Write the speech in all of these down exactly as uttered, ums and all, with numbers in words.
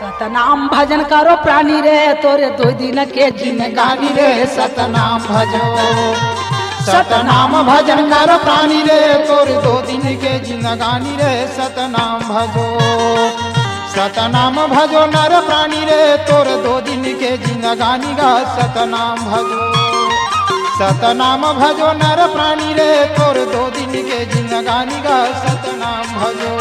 सतनाम भजन करो प्राणी रे, तोरे दो दिन के जिंदगानी रे। सतनाम भजो, सतनाम भजन करो प्राणी रे, तोरे दो दिन के जिंदगानी रे। सतनाम भजो, सतनाम भजो नर प्राणी रे, तोरे दो दिन के जिंदगानी गा। सतनाम भजो, सतनाम भजो नर प्राणी रे, तोरे दो दिन के जिंदगानी गा। सतनाम भजो।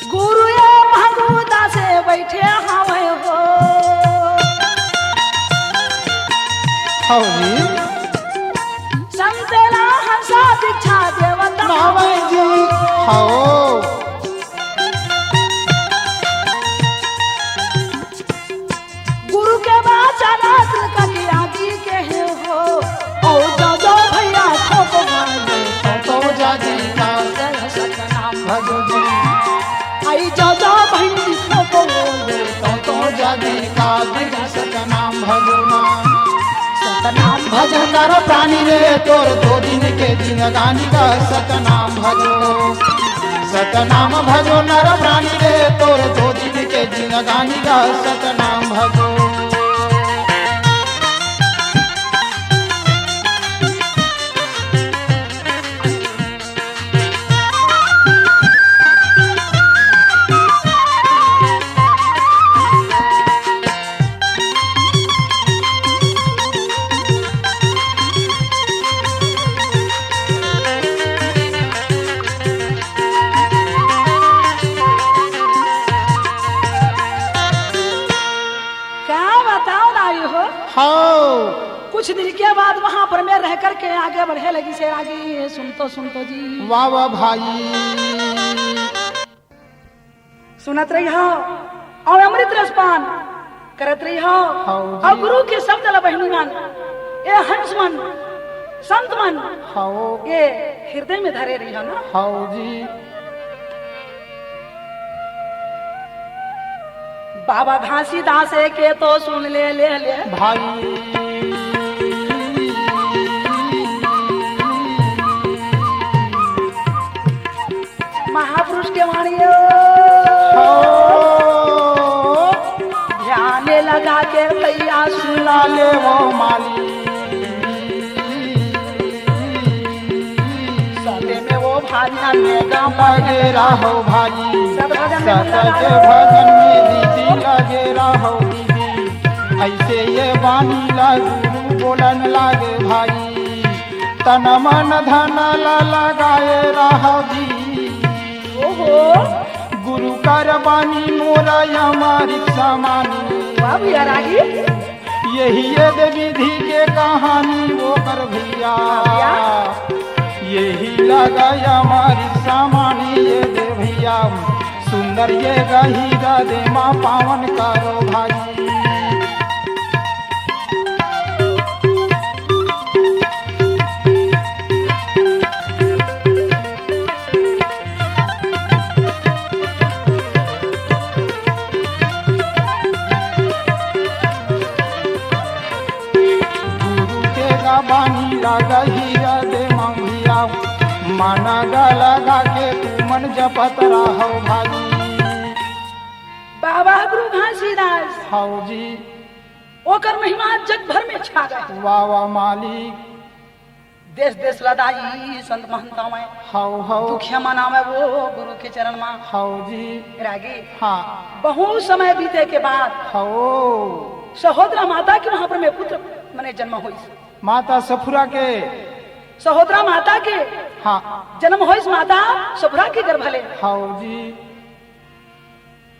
गुरु ये महंगू दासे बैठे हवे हो। हौ जी। संतेला हंसा दीक्षा देवत नावै जी। हौ। गुरु के बाचा नाथ कटिया जी के हे हो। ओ जो जो भैया ठोको भाई, तो तो जाजी का सतनाम भजो जी। आई जो जो भैया ठोको बोलो, तो तो जाजी का सतनाम भजो ना। सतनाम भजन कर प्राणी रे, तोर दो दिन के जिंदगानी का सतनाम भजो। सतनाम भजो नर प्राणी रे, तोर दो दिन के जिंदगानी का सतनाम भजो। का बताओ नारी हो? हाँ। कुछ दिन के बाद वहां पर मैं रह करके आगे बढ़े लगी से आगे सुनतो सुनतो जी। वाह वाह भाई। सुनत रही हो और अमृत रसपान करत रही हो। हाँ जी। और गुरु के शब्द ला बहिनी मन, ए हंस मन, संत मन, हाँ। ये हृदय में धरे रही हो ना। हाँ जी। बाबा घासीदास के तो सुन ले, ले, ले। भाई। महापुरुष के वाणी हो। ध्यान लगा के भैया सुना ले वो माली। सत्य में वो भारी में गाँव लगे रहो भाई। सत भजन में सत के लगा भजन में दीदी लगे रहो दीदी। ऐसे ये वाणी ला गुरु बोलन लागे भाई। तन मन धन ला लगाए रहो जी। ओहो। गुरु कर बानी मोरा अमृत समानी। वाह भैया रागी। यही ये दे विधि के कहानी वो कर भैया। भैया। यही लगा अमृत समानी ये दे भैया। सुंदर ये गही दे माँ पावन करो भाई। गुरु के गा बानी लागही दे मंगिया, मन गा लगा के तू मन जपत रहो भाई। बाबा गुरु घासीदास। हाँ जी। ओकर महिमा जग भर में छा गए। वाह वाह मालिक। देश देश लदाई संत महंता में। How how. दुखिया मनावे वो गुरु के चरण में। हाउ जी। रागी। हाँ। बहुत समय बीते के बाद। हाउ। सहोदरा माता के वहां पर में पुत्र मने जन्म होइस। माता सफुरा के। सहोदरा माता के। हाँ। जन्म होइस माता सफुरा के गर्भ ले। हाउ जी।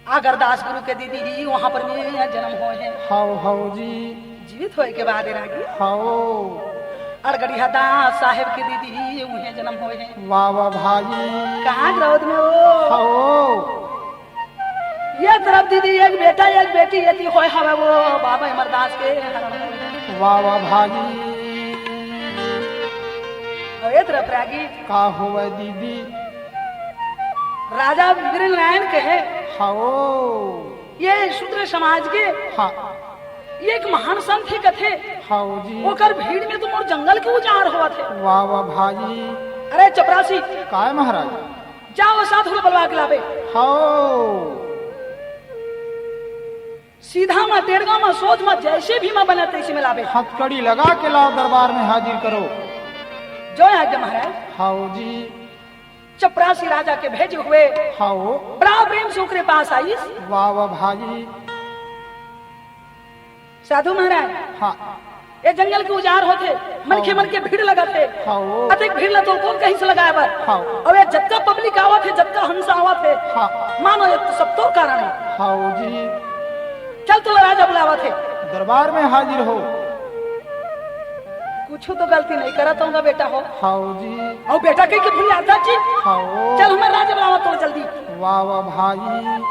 अगरदास गुरु के दीदी ही वहां पर में जन्म होए हे। हाउ, हाउ जी। जीवित होए के बाद रागी। हाउ। अड़गड़िया दास साहेब के दीदी ही उहे जन्म होए हे। वाह, वाह भाई। कहाँ ग्रौद में हो? हाउ। ये तरफ दीदी एक बेटा एक बेटी, एती होय हवय वो बाबा अमरदास के हरण। वाह वाह भाई। अउ ये तरफ रागी। का होवय दीदी? राजा वीर नारायण के हे। हाओ। ये शूद्र समाज के हाँ। ये एक महान संत हे कथे। हाओ जी। ओकर भीड़ में तो मोर जंगल के उजाड़ होवत हे। वाह वाह भाई। अरे चपरासी। काय महाराज? जा वो साधु ल बलवा के लाबे। हाओ। सीधा म, टेड़गा म, सोझ म, जइसे भी म बने तइसे म लाबे। हथकड़ी लगा के लाव, दरबार में हाजिर करो। जय आज्ञा महाराज। हाओ जी। चपरासी राजा के भेजे हुए हाओ। बड़ा प्रेम से ओकरे पास आइस। वाह वाह भाई। साधु महाराज। हाँ। ये जंगल के उजाड़ होथे, मनखे हाओ। मन के भीड़ लगत हे। हाओ। अतेक भीड़ ला तो कोन कहिस लगाय बर? हाओ। अउ ये जतका public आवत हे, जतका हंस आवत हे, हाँ। मानो ये तो सब तोर कारण हे। हाओ जी। चल, तोला राजा बुलावत हे। दरबार में हाजिर हो। कुछु तो गलती नहीं करत होंगा बेटा हो। हाओ जी। अउ बेटा कहिके भुलियाथस जी। हाओ। चल, हमर राजा बुलावत हे जल्दी। वाह वाह भाई।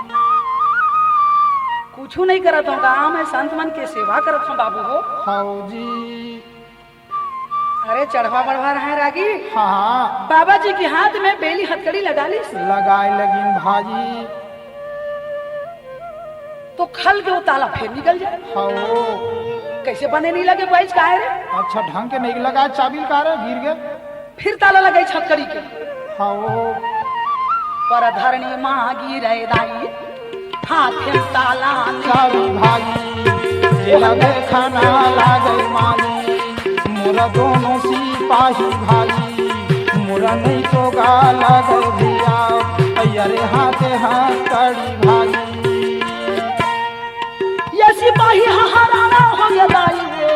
कुछु नहीं करत होंगा, मैं संत मन के सेवा करत हंव बाबू हो। हाओ जी। अरे चढ़वा बढ़वा रहा है रागी। हाँ, हाँ। बाबा जी के हाथ में बेली हथकड़ी लगा लिस। लगाय लगिन भाई। तो खल के वो ताला फेर निकल जाय। हाओ। कइसे बने नहीं लगे बाईस का है रे? अच्छा ढंग के नहीं लगा, चाबी का रे गिर गे। फिर ताला लगाय हथकड़ी के। हाओ। पर धरनी माँ गिरे दाई, हाथे ताला नहीं। चाबी भाई, जेला देखना लागे माली, मोरा दोनों सिपाही भाई, मोरा नहीं तो गा लागे भैया, अरे हाथे हथकड़ी भाई। ये सिपाही हहाराना हो ये दाई हो।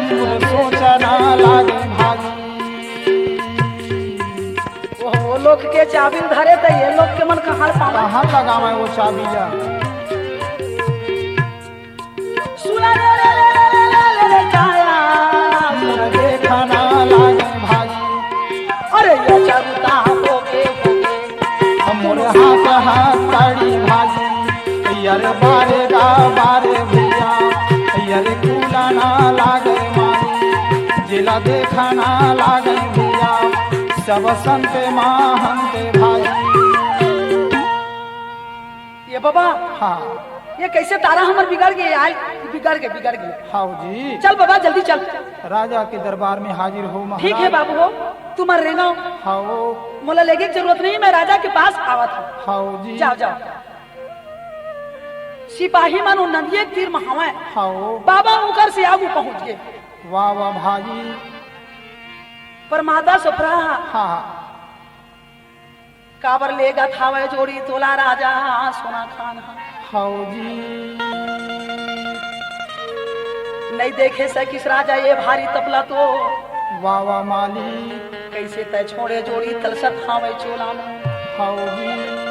मोर सोचना लागे भाई। वो, वो लोग के चाबी धरे त ये लोग के मन कहाँ पावा? कहाँ लगावे वो चाबी ला? सुना रे, रे, रे, रे, काया। मोर देखना लागे भाई। अरे ये चरुता हो गे, हो गे। मोर हाथ हथकड़ी भाई, यार बारे गा बारे भैया, यार कूला ना लागे माली, जेला देखना लागे भैया, सब संत महंत भाई। ये बाबा, हाँ। ये कइसे तारा हमर बिगड़ गे यार, बिगड़ गे, बिगड़ गे। हाओ जी। चल बाबा, जल्दी चल। राजा के दरबार में हाजिर हो महाराज। ठीक है बाबू हो, तुम रेंगव। हाओ। मोला लेगे के जरूरत नहीं, मैं राजा के पास आवत हंव। हाओ जी। जाव, जाव। सिपाही मन ओ नदिया के तीर म हवय। हाओ। बाबा ओकर से आगू पहुंच गे। वाह, वाह भाई। पर माता सुभद्रा हाँ, हाँ। काबर लेगत हावय जोड़ी तोला राजा सोना खान हा। हाओ जी। नइ देखे सकिस राजा ये भारी तपला तो। वाह, वाह मालिक। कइसे तैं छोड़े जोड़ी तलसत हावय चोला म। हाओ जी।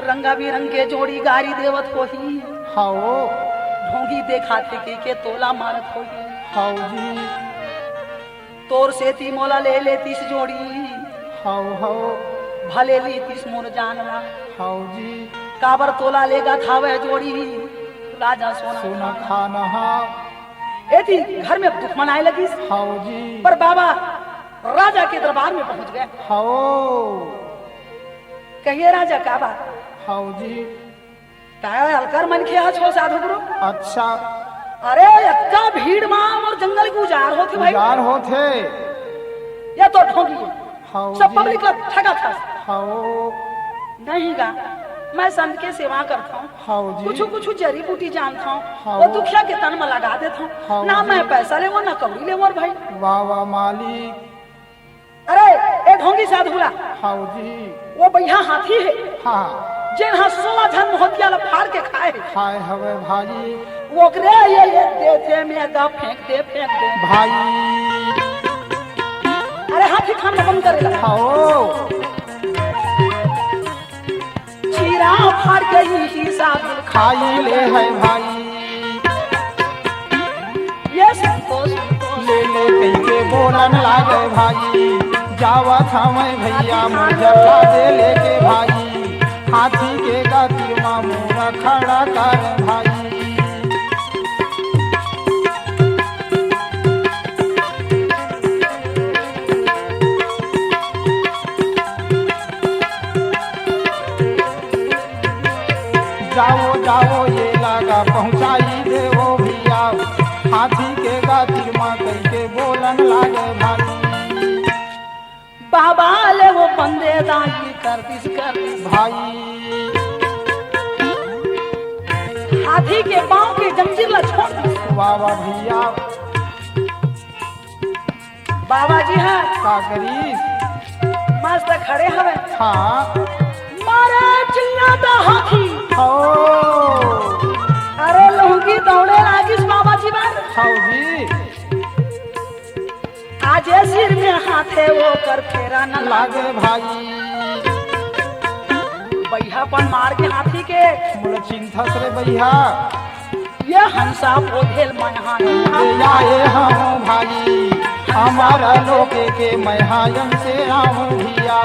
रंगा बिरंगे जोड़ी गारी देवत होही। हाओ। ढोंगी देखाथे कहिके तोला मारत होही। हाओ जी। तोर सेती मोला ले लेतिस जोड़ी। हाओ, हाओ। भले लेतिस मोर जान ला। हाओ जी। काबर तोला लेगत हावय जोड़ी राजा सोना सोना खान। खान हा। एती घर में दुख मनाए लगिस। हाओ जी। पर बाबा राजा के दरबार में पहुंच गए। हाओ। कहिए राजा का बात? हाओ जी। तैं अलकर मनखे हस हो साधु गुरु। अच्छा। अरे, अतका भीड़ मा मोर जंगल के उजार होथे भाई। उजार होथे। ये तो ढोंगी हे। हाओ सब जी। पब्लिक ला ठगत हस। हाओ। नहीं गा, मैं संत के सेवा करथंव। हाओ जी। कुछु कुछु जड़ी बूटी जानथंव। हाओ। वो दुखिया के तन मा लगा देथंव। हाओ ना जी। मैं पैसा लेवंव, ना कौड़ी लेवंव भाई। वाह, वाह मालिक। अरे, ए ढोंगी साधु ला। हाओ जी। वो बइहा हाथी हे। हाँ। जेन हा सोला झन मोहतिया ला फाड़ के खाए हे। खाए हवे भाई। ओकरे ये, ये दे दे में दा फेंक दे, फेंक दे। भाई। अरे हाथी खान बंद करे ला। हाओ। चीरा फाड़ के ही हिसाब खाई ले है भाई। ये संतोष, संतोष। ले ले कहिके बोलन लागे भाई, जावत हवंय भैया मोर जल्ला दे लेके भाई, हाथी के गा तीर मा मोला खड़ा कर भाई। जाओ जाओ ये लगा पहुँचाई देवो भैया। हाथी के गा तीर मा कइके बोलन लागे भाई। बाबा ले वो बंदे दाई कर दिस, कर दिस। भाई। हाथी के पाँव के जंजीर ला छोड़ दिस। वाह वाह भैया। बाबा जी ह का करिस? मस्त खड़े हवे। हाँ। मारे चिल्लात हाथी। हो। अरे लुंगी दौड़े लागिस बाबा जी बर। हव जी। आज ये सिर में हाथे वो कर फेरा न लागे भाई। बइहा अपन मार के हाथी के। मोला चिंता रे बइहा। ये हंसा बोधेल मन हानि। ये आए हम भाई, हमारा लोके के मैहायन से आऊं भैया।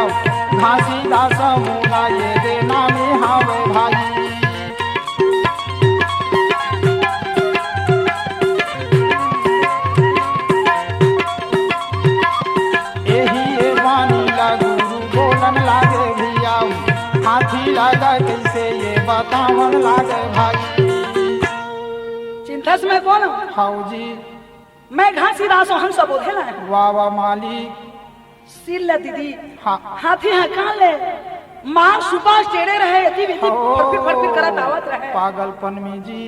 घासीदास मुना ये दे नामी हम भाई। एही ए वाणी ला गुरु बोलन लागे भैया, हाथी लागा कैसे ये बतावन लागे भाई। चिंता से मैं कौन हूँ? हाउ जी। मैं घासीदास हंस बोधे लाए हूँ। वाह वाह मालिक। सिर ले दीदी। हाँ। हाथी हाँ कान ले। मार सुबह टेढ़े रहे, एती बेती हो, फरफिर फरफिर करत आवत रहे। पागल पनमी जी।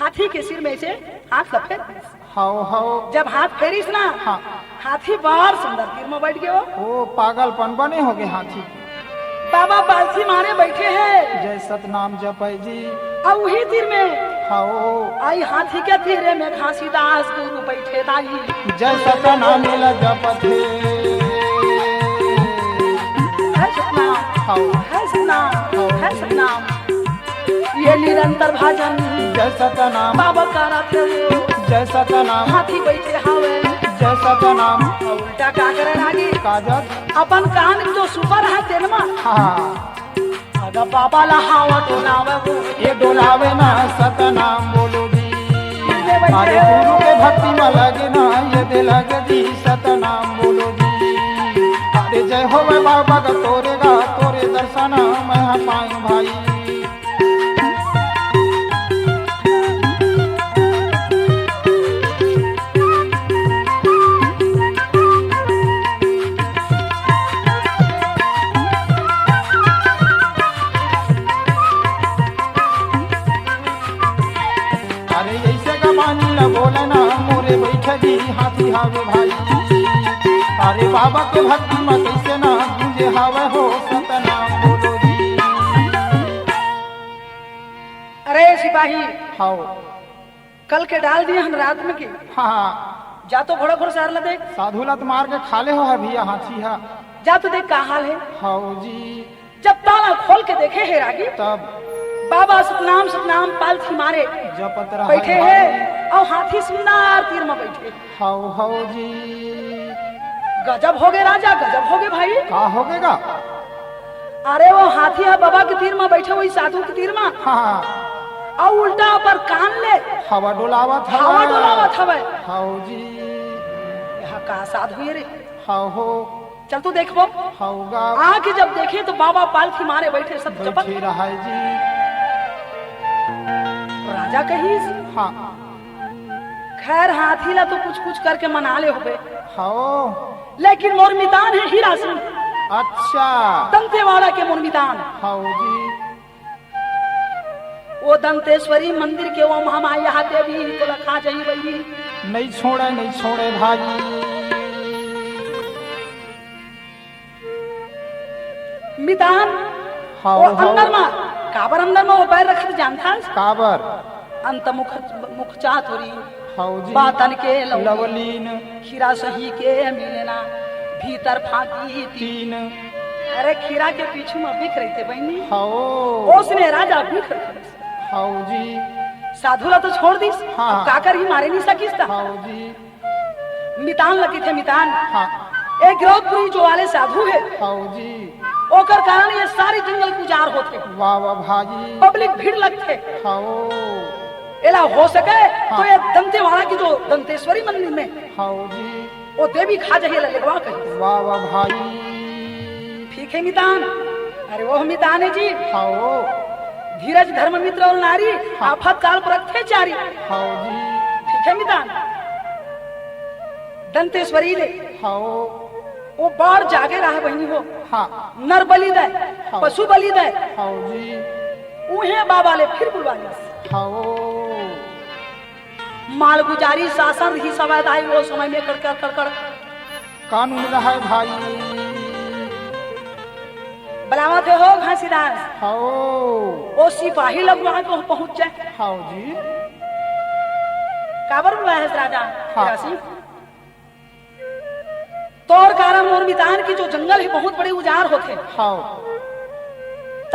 हाथी के सिर में से हाथ ला फेर दिस। हाओ, हाओ। जब हाथ फेरिस ना, हाँ। हाथी बड़ सुंदर तीर में बैठ गयो। ओ, पागलपन बने हो गए हाथी। बाबा पालथी मारे बैठे हैं। जय सतनाम जपै जी। आ उही तीर में हाओ। आई हाथी के तीरे में घासीदास गुरु बैठे दाई। जय सतनाम मिला जपत हे। है सतनाम। हाओ। है सतनाम। हाओ। है सतनाम। ये निरंतर भजन जय सतनाम। बाबा का रात है वो। जय सतनाम। हाथी बैठे हावे। जय सतनाम। और उल्टा का करे लागी? काजल। अपन कान जो सुपर है तेनमा। हाँ। अगर बाबा ला हावा डोलावे वो। ये डोलावे ना सतनाम बोलो जी। ये बैठे अरे हो। गुरु के भक्ति में लगे ना ये दे लगे जी सतनाम बोलो जी। अरे जय होवे बाबा का तोरे गा तोरे दर्शन मैं पाऊं भाई। अरे ऐसे का पानी ला बोला ना मोरे बैठे जी हाथी हावे भाई। अरे बाबा के भक्ति में कैसे ना गूंजे हावे हो सतनाम बोलो जी। अरे सिपाही, हाओ। कल के डाल दिए हम रात में के। हाँ, हाँ। जा तो घोड़ा घोड़ सार ला देख। साधु ला तो मार के खा ले हो है भैया हाथी हा। जा तो देख का हाल है। हाओ जी। जब ताला खोल के देखे हे रागी, तब बाबा सतनाम सतनाम पालथी मारे जपत रहा बैठे है हे भाई। और हाथी सुंदर तीर में बैठे। हाओ, हाओ जी। गजब हो गए राजा, गजब हो गए भाई। का हो गए गा? अरे वो हाथी है बाबा के तीर में बैठे, वही साधु के तीर में। हाँ, हाँ। और उल्टा पर कान ले। हवा डोलावत हवा। हवा डोलावत हवे। हाओ जी। यहाँ का साधु ये रे? हाओ हो। चल तू देखबो। हाओ गा। आके जब देखे तो बाबा पालथी मारे बैठे सब चपक। बैठे रहा है जी। राजा कहिस। हाँ। खैर हाथी ला तो कुछ कुछ करके मना ले होबे। हाओ। लेकिन मोर मितान है हीरा सिंह। अच्छा। दंतेवाड़ा के मोर मितान। हाओ जी। वो दंतेश्वरी मंदिर के वो महामाया देवी तोला खा जाई बई। नहीं छोड़े, नहीं छोड़े भाई। मितान, हाओ, वो हाओ। अंदर मा, काबर अंदर मा वो पैर रखत जानथस? काबर? अंत मुख, मुख चातुरी, हाओ जी। बातन के लवलीन। लवलीन। खीरा सही के मिलना, भीतर फांकी तीन। तीन। अरे खीरा के पीछू मा बिख रहिथे बहिनी। हाओ। ओसने राजा बिख रहिथे। हाओ जी। साधु ला तो छोड़ दिस, हाँ। अब का करही मारे नहीं सकिस त। हाओ जी। मितान लगी थे मितान। हाँ। ए गिरौदपुरी जो वाले साधु हे, हव जी। ओकर कारण ये सारी जंगल के उजार होथे। वाह, वाह भाई। पब्लिक भीड़ लगथे। हव। एला हो सके तो हाँ। ये दंतेवाड़ा की जो दंतेश्वरी मंदिर में हव जी। वो देवी खा जाही, एला लेगवा कही। वाह, वाह भाई। ठीक हे मितान। अरे वो मितान हे जी। हव। धीरज धर्म मित्र अउ नारी, हाँ। आफत काल पर रखथे चारी। हव जी। ठीक हे मितान। दंतेश्वरी ले। हव। वो बार जागे रहा बहिनी हो। हाँ। नर बलि दय, हाँ। पशु बलि दय। हव जी। उहे बाबा ले फिर बुलवा लिस। हव। मालगुजारी शासन ही समय दाई वो समय में कड़कड़, कड़कड़। कानून रहे भाई। बलावत हे हो घासीदास। हव। वो सिपाही लगवा के पहुंच जाए। हव जी। काबर बुलाए हे राजा? हाँ। रासी? तोर कारण मोर मितान की जो जंगल हे बहुत बड़े उजार होथे। हव।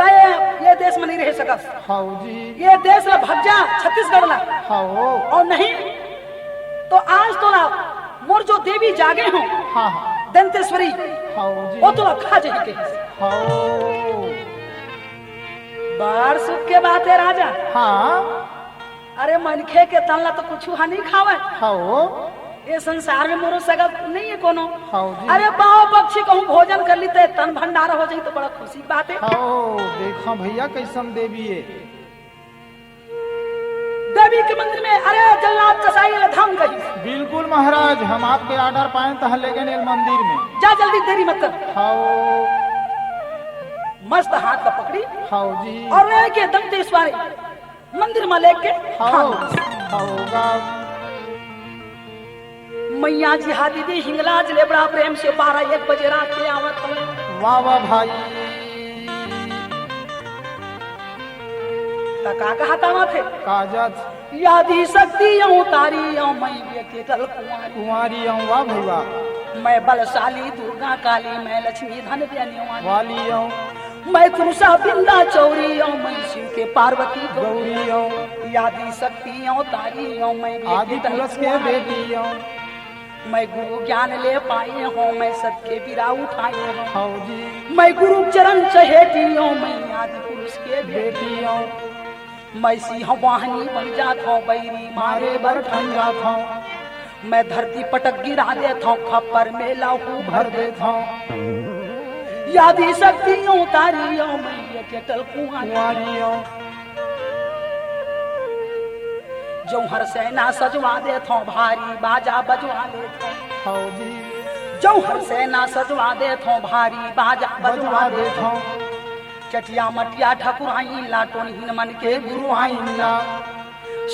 त ये, ये देश में नहीं रह सकस। हव जी। ये देश ला भग जा छत्तीसगढ़ ला। हव। अउ नहीं तो आज तोला मोर जो देवी जागे हो हाँ, हाँ। दंतेश्वरी, हव जी। वो तोला खा जाही कहिस। हव। बड़ सुख के बात हे राजा। हाँ। अरे मनखे के तन ला तो कुछु हा नहीं खावय। हव। ये संसार में मोरो सगा नहीं हे कोनो। हव जी। अरे पाव पक्षी कहूँ भोजन कर ली ते तन भंडार हो जाही तो बड़ा खुशी की बात हे। हव, देखो भैया कैसन देवी हे। देवी के मंदिर में, अरे जल्लाद कसाई ला धाम कही। बिल्कुल महाराज, हम आपके order पाए तहाँ लेगेन एला मंदिर में। जा जल्दी, देरी मत कर। हव। मस्त हाथ ला पकड़ी। हव जी। अउ लेके दंतेश्वरी मंदिर में लेके हव। हाँ। हव गा। मैया जी हा दीदी हिंगलाज ले बड़ा प्रेम से बारह एक बजे रात के आवत हवे। वाह, वाह भाई। त का कहत आवत हे? काजत। आदि शक्ति अवतारी अउ मैं बेटी टल कुंवारी। कुंवारी अउ वाह भाई वाह। मैं बलशाली दुर्गा काली, मैं लक्ष्मी धन देने वाली। वाली अउ। मैं त्रिशा बिंदा चौरी अउ मैं शिव के पार्वती गौरी। गौरी अउ। आदि शक्ति अवतारी अउ मैं आदि बेटी टल पुरुष के कुंवारी। बेटी अउ। मैं गुरु ज्ञान ले पाए हों, मैं सबके बीड़ा उठाए हों। हव जी। मैं गुरु चरण चहेटी हों, मैं आदि पुरुष के बेटी हों। मैं सिंह वाहिनी बन जात हों, बैरी मारे बर ठन जात हों। मैं धरती पटक गिरा देत हों, खप्पर में लहू भर देत हों। आदि शक्ति अवतारी हों, मैं ये केटल कुंवारी। कुंवारी हों। जौहर सेना सजवा देत हों, भारी बाजा बजवा लेत हों। हव जी। जौहर सेना सजवा देत हों, भारी बाजा बजवा बजवा देत देत हों। हों। चटिया मटिया ठकुराइन ला, टोनहिन मन के गुरुआइन ला।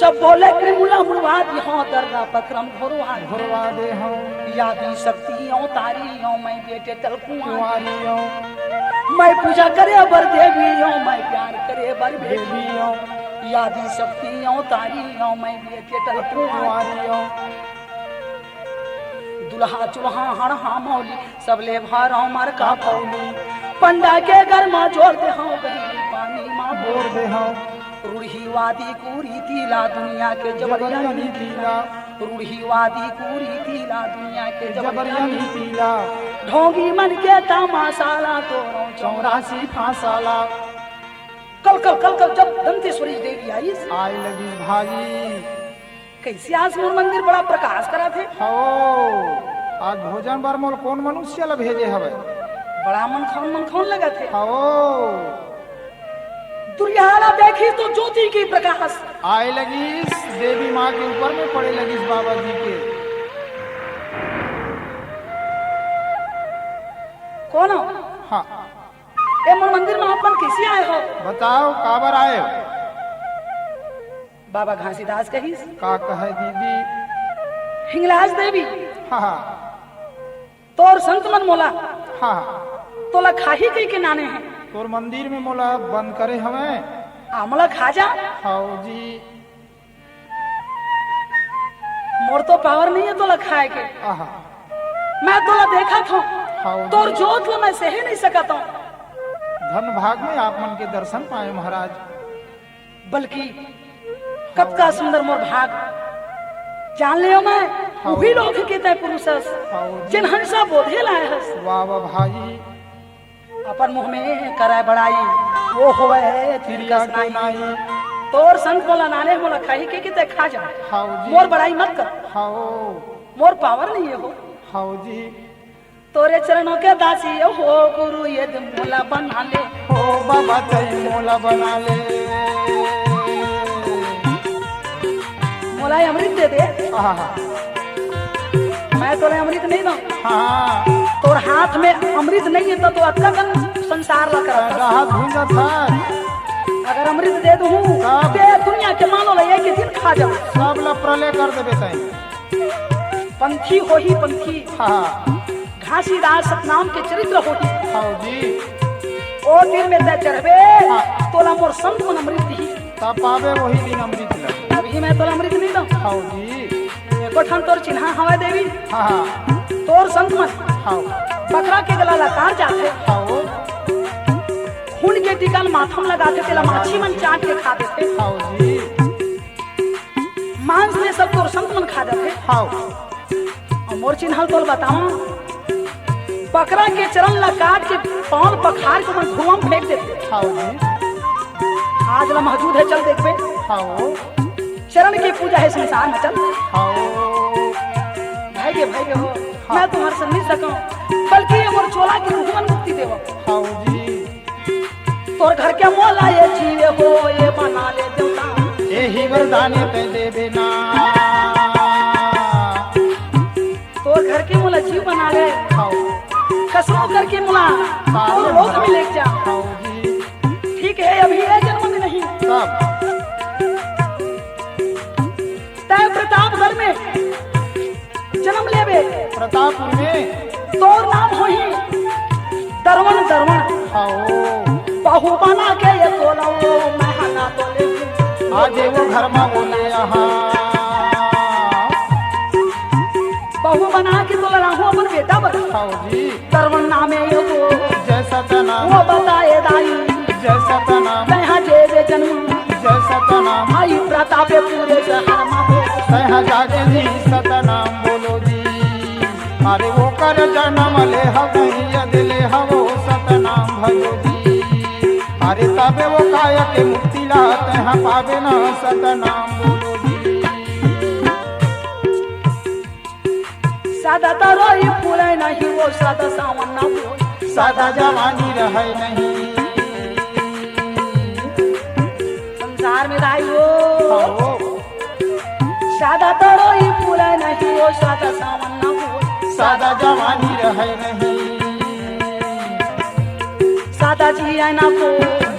सब बोले त्रिमुला मुड़वा दी हों, दर्रा पकरम घोरवा दी। घोरवा दे हों। आदि शक्ति अवतारी हों, मैं बेटी टल कुंवारी। कुंवारी हों। मैं पूजा करे बर देवी हों, मैं प्यार करे बर बेटी। बेटी हों। आदि शक्ति अवतारी हों, मैं बेटी टल कुंवारी। कुंवारी हों। दुल्हा चुल्हा हड़हा मौली, सबले भरम मरका पौली। पंडा के घर मा जोर दे हों, गहिरी पानी मा बोर दे हों। रूढ़िवादी कुरीति ला, दुनिया के जबरिया जबरिया नीति ला। नीति ला। रूढ़िवादी कुरीति ला, दुनिया के जबरिया जबरिया नीति नीति ला। ढोंगी मन के तमाशा ला, तोरो चौरासी फांसा ला। कल, कल, कल, कल जब दंतेश्वरी देवी आइस। आए लगिस भाई। कइसे आज मोर मंदिर बड़ा प्रकाश कराथे? हव, आज भोजन बर मोला कोन मनुष्य ला भेजे हवय? बड़ा मनखौन मनखौन लगत हे। हव। दुरिहा ला देखिस तो ज्योति के प्रकाश। आए लगिस देवी माँ के ऊपर में पड़े लगिस बाबा जी के। कोन हो? हाँ। ए मोर मंदिर में आप मन कइसे आए हो? बताओ, काबर आए हो? बाबा घासीदास कहिस। का कहे दीदी? हिंगलाज देवी। हाँ, हाँ। तोर संत मन मोला। हाँ, हाँ। तोला खाही कहिके नाने हे। तोर मंदिर में मोला बंद करे हवे। आ, मोला खा जा। हव जी। मोर तो पावर नहीं हे तोला खाए के। आहा। मैं तोला देखत हों। हव जी। तोर जोत ला मैं सहे नहीं सकत हों। धन भाग में आप मन के दर्शन पाए महाराज। बल्कि कतका सुंदर मोर भाग। जान लेव मैं, उही लोक के तैं पुरुष हस, हव जी। जेन हंसा बोधे लाय हस। वाह, वाह भाई। अपन मुंह में करय बड़ाई, वो होवय तिरकस तिरकस नाई। नाई। तोर संत मोला नाने, मोला खाही के, के तैं खा जा। हव जी। मोर बड़ाई मत कर। हव। मोर पावर नहीं है हो। हव जी। तोरे चरणों के दासी हो गुरु, ये दे मोला बना ले। ओ बाबा, तैं मोला बना ले। मोला अमृत दे दे। आहा। मैं तोला अमृत नहीं दूं। हाँ। तोर हाथ में अमृत नहीं है तो, तो अतका कन संसार ला करत हस। राहत भूंजत है। अगर अमृत दे दूं, तब? ते दुनिया के मानव ला एक दिन खा जाबे। सब ला प्रलय कर देबे तैं। पंथी होही पंथी। हाँ। घासीदास सतनाम के चरित्र होही। हव जी। ओ तीर में तैं चढ़बे, हाँ। तोला मोर संत मन अमृत दिही। तब पाबे वही दिन अमृत ला। अभी मैं तोला अमृत नहीं दूं। हव जी। एको ठन तोर चिन्हा हवय देवी। हाँ, हाँ। तोर संत मन हव। बकरा के गला ला काट जाथे। हव। खून के टीका ल माथा म लगाथे, तेला माछी मन चाट के खा देथे। हव जी। मांस ले सब तोर संत मन खा जाथे। हव। अउ मोर चिन्हा ल तोल बतावं, बकरा के चरण ला काट के पांव पखार के ओमन धुआं म फेंक देथे। हव जी। आज ला मौजूद है, चल देखबे। हव। चरण के पूजा है संसार में, चल। हव। भाई गे, भाई गे हो, हाँ। मैं तुम्हारे से नहीं सकूं, बल्कि ये मोर चोला के रूह मन मुक्ति देवो। हव जी। तोर घर के मोला ये जीवे हो, ये बना ले देवता। एही वरदान तैं देबे ना। तोर घर के मोला जीव बना ले। हव। कसरत करके मोला तारे तोर लोक में लेके जा। हव जी। ठीक है, अभी ये जन्म में नहीं। तब? तैं प्रतापगढ़ में जन्म लेबे। प्रतापपुर में। तोर नाम होही दरवन, दरवन। हाँ, ओ। बहू बना के ये तोला ओ, मैं हना तो ले। आज वो घर में बोले यहाँ। बहू बना के तोला लाहूं अपन बेटा बर। हाँ जी। दरवन नामे एगो जय सतनाम। वो बताए दाई। जय सतनाम। तैं हा जे जे जन्म। जय सतनाम। आई प्रतापे पूरे शहर मा हो। तैं हा जाके जी सतनाम बोलो जी। अरे वो कर जन्म ले हवई यदि ले हवो सतनाम भजो जी। अरे तबे वो काय के मुक्ति ला तैं हा पाबे ना सतनाम बोलो जी। सादा तरोई फूले नहीं वो सादा सावन ना बोल। सादा जवानी रहे नहीं। संसार में दाई हो। हाँ, हो। सादा तरोई फूले नहीं वो सादा सावन ना बोल। सादा जवानी रहे नहीं। सादा जी आय ना को।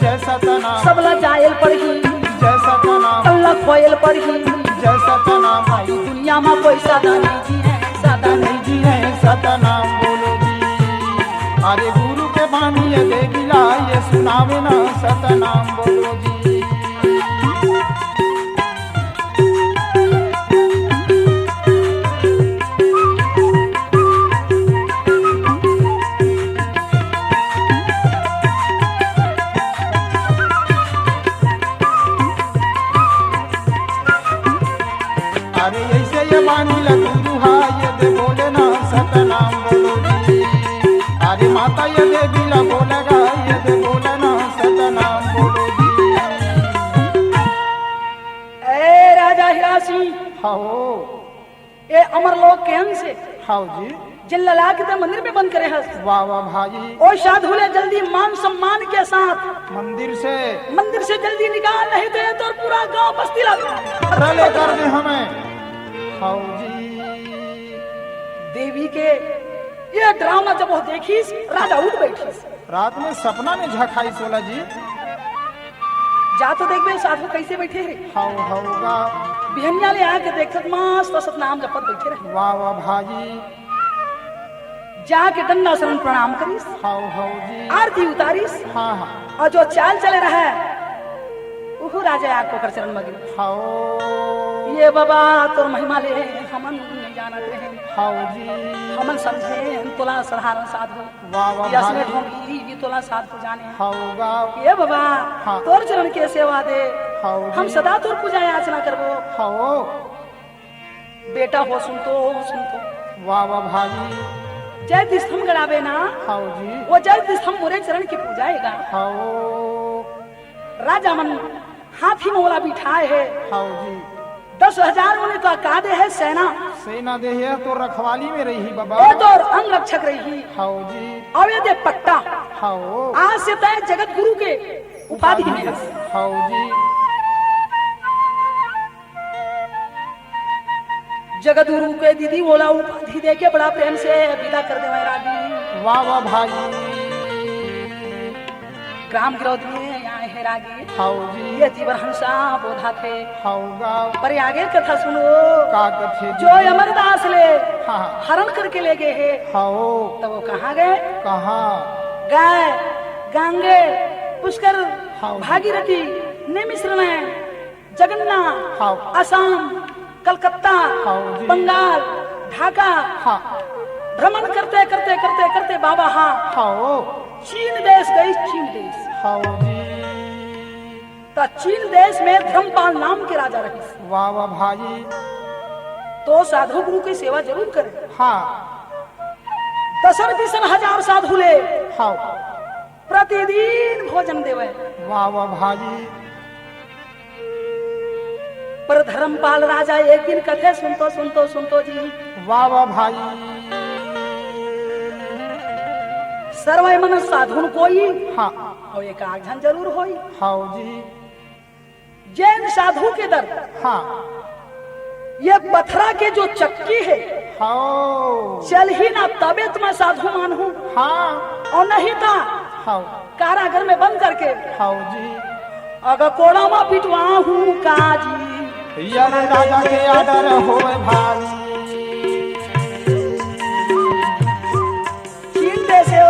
जय सतनाम। सबला जायल पड़ही। जय सतनाम। कल्ला खोयल पड़ही। जय सतनाम। भाई दुनिया मा कोई सादा नहीं जी है, सादा नहीं जी है, सतनाम बोलो जी। अरे गुरु के बानी ये देवी ला ये सुनावे ना सतनाम बोलो जी। अरे ऐसे ये मानी ला गुरु हा, ये दे बोले ना सतनाम बोलो जी। अरे माता ये देवी ला बोलेगा, ये दे बोले ना सतनाम बोलो जी। ए राजा हीरा सिंह, हाँ हो। ए अमर लोक के अंश हे। हाँ जी। जेन ला लाके तैं मंदिर में बंद करे हस। वाह, वाह भाई। ओ साधु ले जल्दी मान सम्मान के साथ मंदिर से। मंदिर से जल्दी निकाल, नहीं तो ये तोर पूरा गांव बस्ती ला प्रलय कर दे हमें। हाँ जी। देवी के ये डरावना जब वो देखिस, राजा उठ बैठिस। रात में सपना में झखाइस ओला जी। जा तो देखबे, साधु कैसे बैठे हे। हव, हव गा। बिहनिया ले आके देखत, मस्त सतनाम जपत बैठे रहे। वाह, वाह भाई। जाके दंडासन प्रणाम करिस। हव, हव जी। आरती उतारिस। हाँ, हाँ। अउ जो चाल चले रहे, उहू राजा आके ओकर चरण म गिरिस। हव। ये बाबा, तोर महिमा ले हमन नहीं जानत रहे। हव जी। हमन समझे तोला साधारण साधु। वाह, वाह, ये असने भाई। ढोंगी भी तोला साधु जाने। हव गा। ये बाबा, हाँ। तोर चरण के सेवा दे। हव हम जी। सदा तोर पूजा याचना करबो। हव। बेटा हो, सुन तो, सुन तो। वाह, वाह भाई। जय दिस हम गड़ावे ना। हाव जी। वो जय दिस हम मोरे चरण की पूजा है गा। हाव। राजा मन हाथी में ओला बिठाए हे। हाव जी। दस हजार उन्हें तो का दे हे सेना। सेना दे हे तो रखवाली में रही बाबा। ए तो और अंग रक्षक रही। हाव जी। अउ ये दे पट्टा। हाव। आज से तय जगत गुरु के उपाधि में। हाव जी। जगत गुरु के दीदी ओला उपाधि देके बड़ा प्रेम से विदा कर देवे रागी। वाह, वाह भाई। ग्राम गिरौद में आए हे रागी। हाव जी। ये तीवर हंसा बोधा थे। हाव गा। पर आगे कथा सुनो। का कथे जो जी? अमरदास ले हाँ। हरण करके ले गए हे। हाव। तब वो कहाँ गए? कहाँ? गए गंगे, पुष्कर, हाव। भागीरथी, निमिश्रण, जगन्ना, हाव। आसाम, कलकत्ता, हाव जी। बंगाल, ढाका, हाँ। भ्रमण करते, करते, करते, करते बाबा हाँ। हाव। चीन देश गई, चीन देश। हाव जी। त चीन देश में धर्मपाल नाम के राजा रहिस। वाह, वाह भाई। तो साधु गुरु की सेवा जरूर करे। हाँ। दसन बीसन हजार साधु ले। हाव। प्रतिदिन भोजन देवे। वाह, वाह भाई। पर धर्मपाल राजा एक दिन कथे, सुन तो, सुन तो, सुन तो जी। वाह, वाह भाई। सर्वे मन साधुन कोई। हाँ। अउ एक आध झन जरूर होई। हाव जी। जैन साधु के दर। हाँ। ये पथरा के जो चक्की हे। हाव। चलही ना तबे त मैं साधु मानहूँ। हाँ। अउ नहीं त हाव। कारागर में बंद करके। हाव जी। अगर कोड़ा में पिटवाहूँ का जी। यार राजा के आदर होवे भाई। चीन देश हो।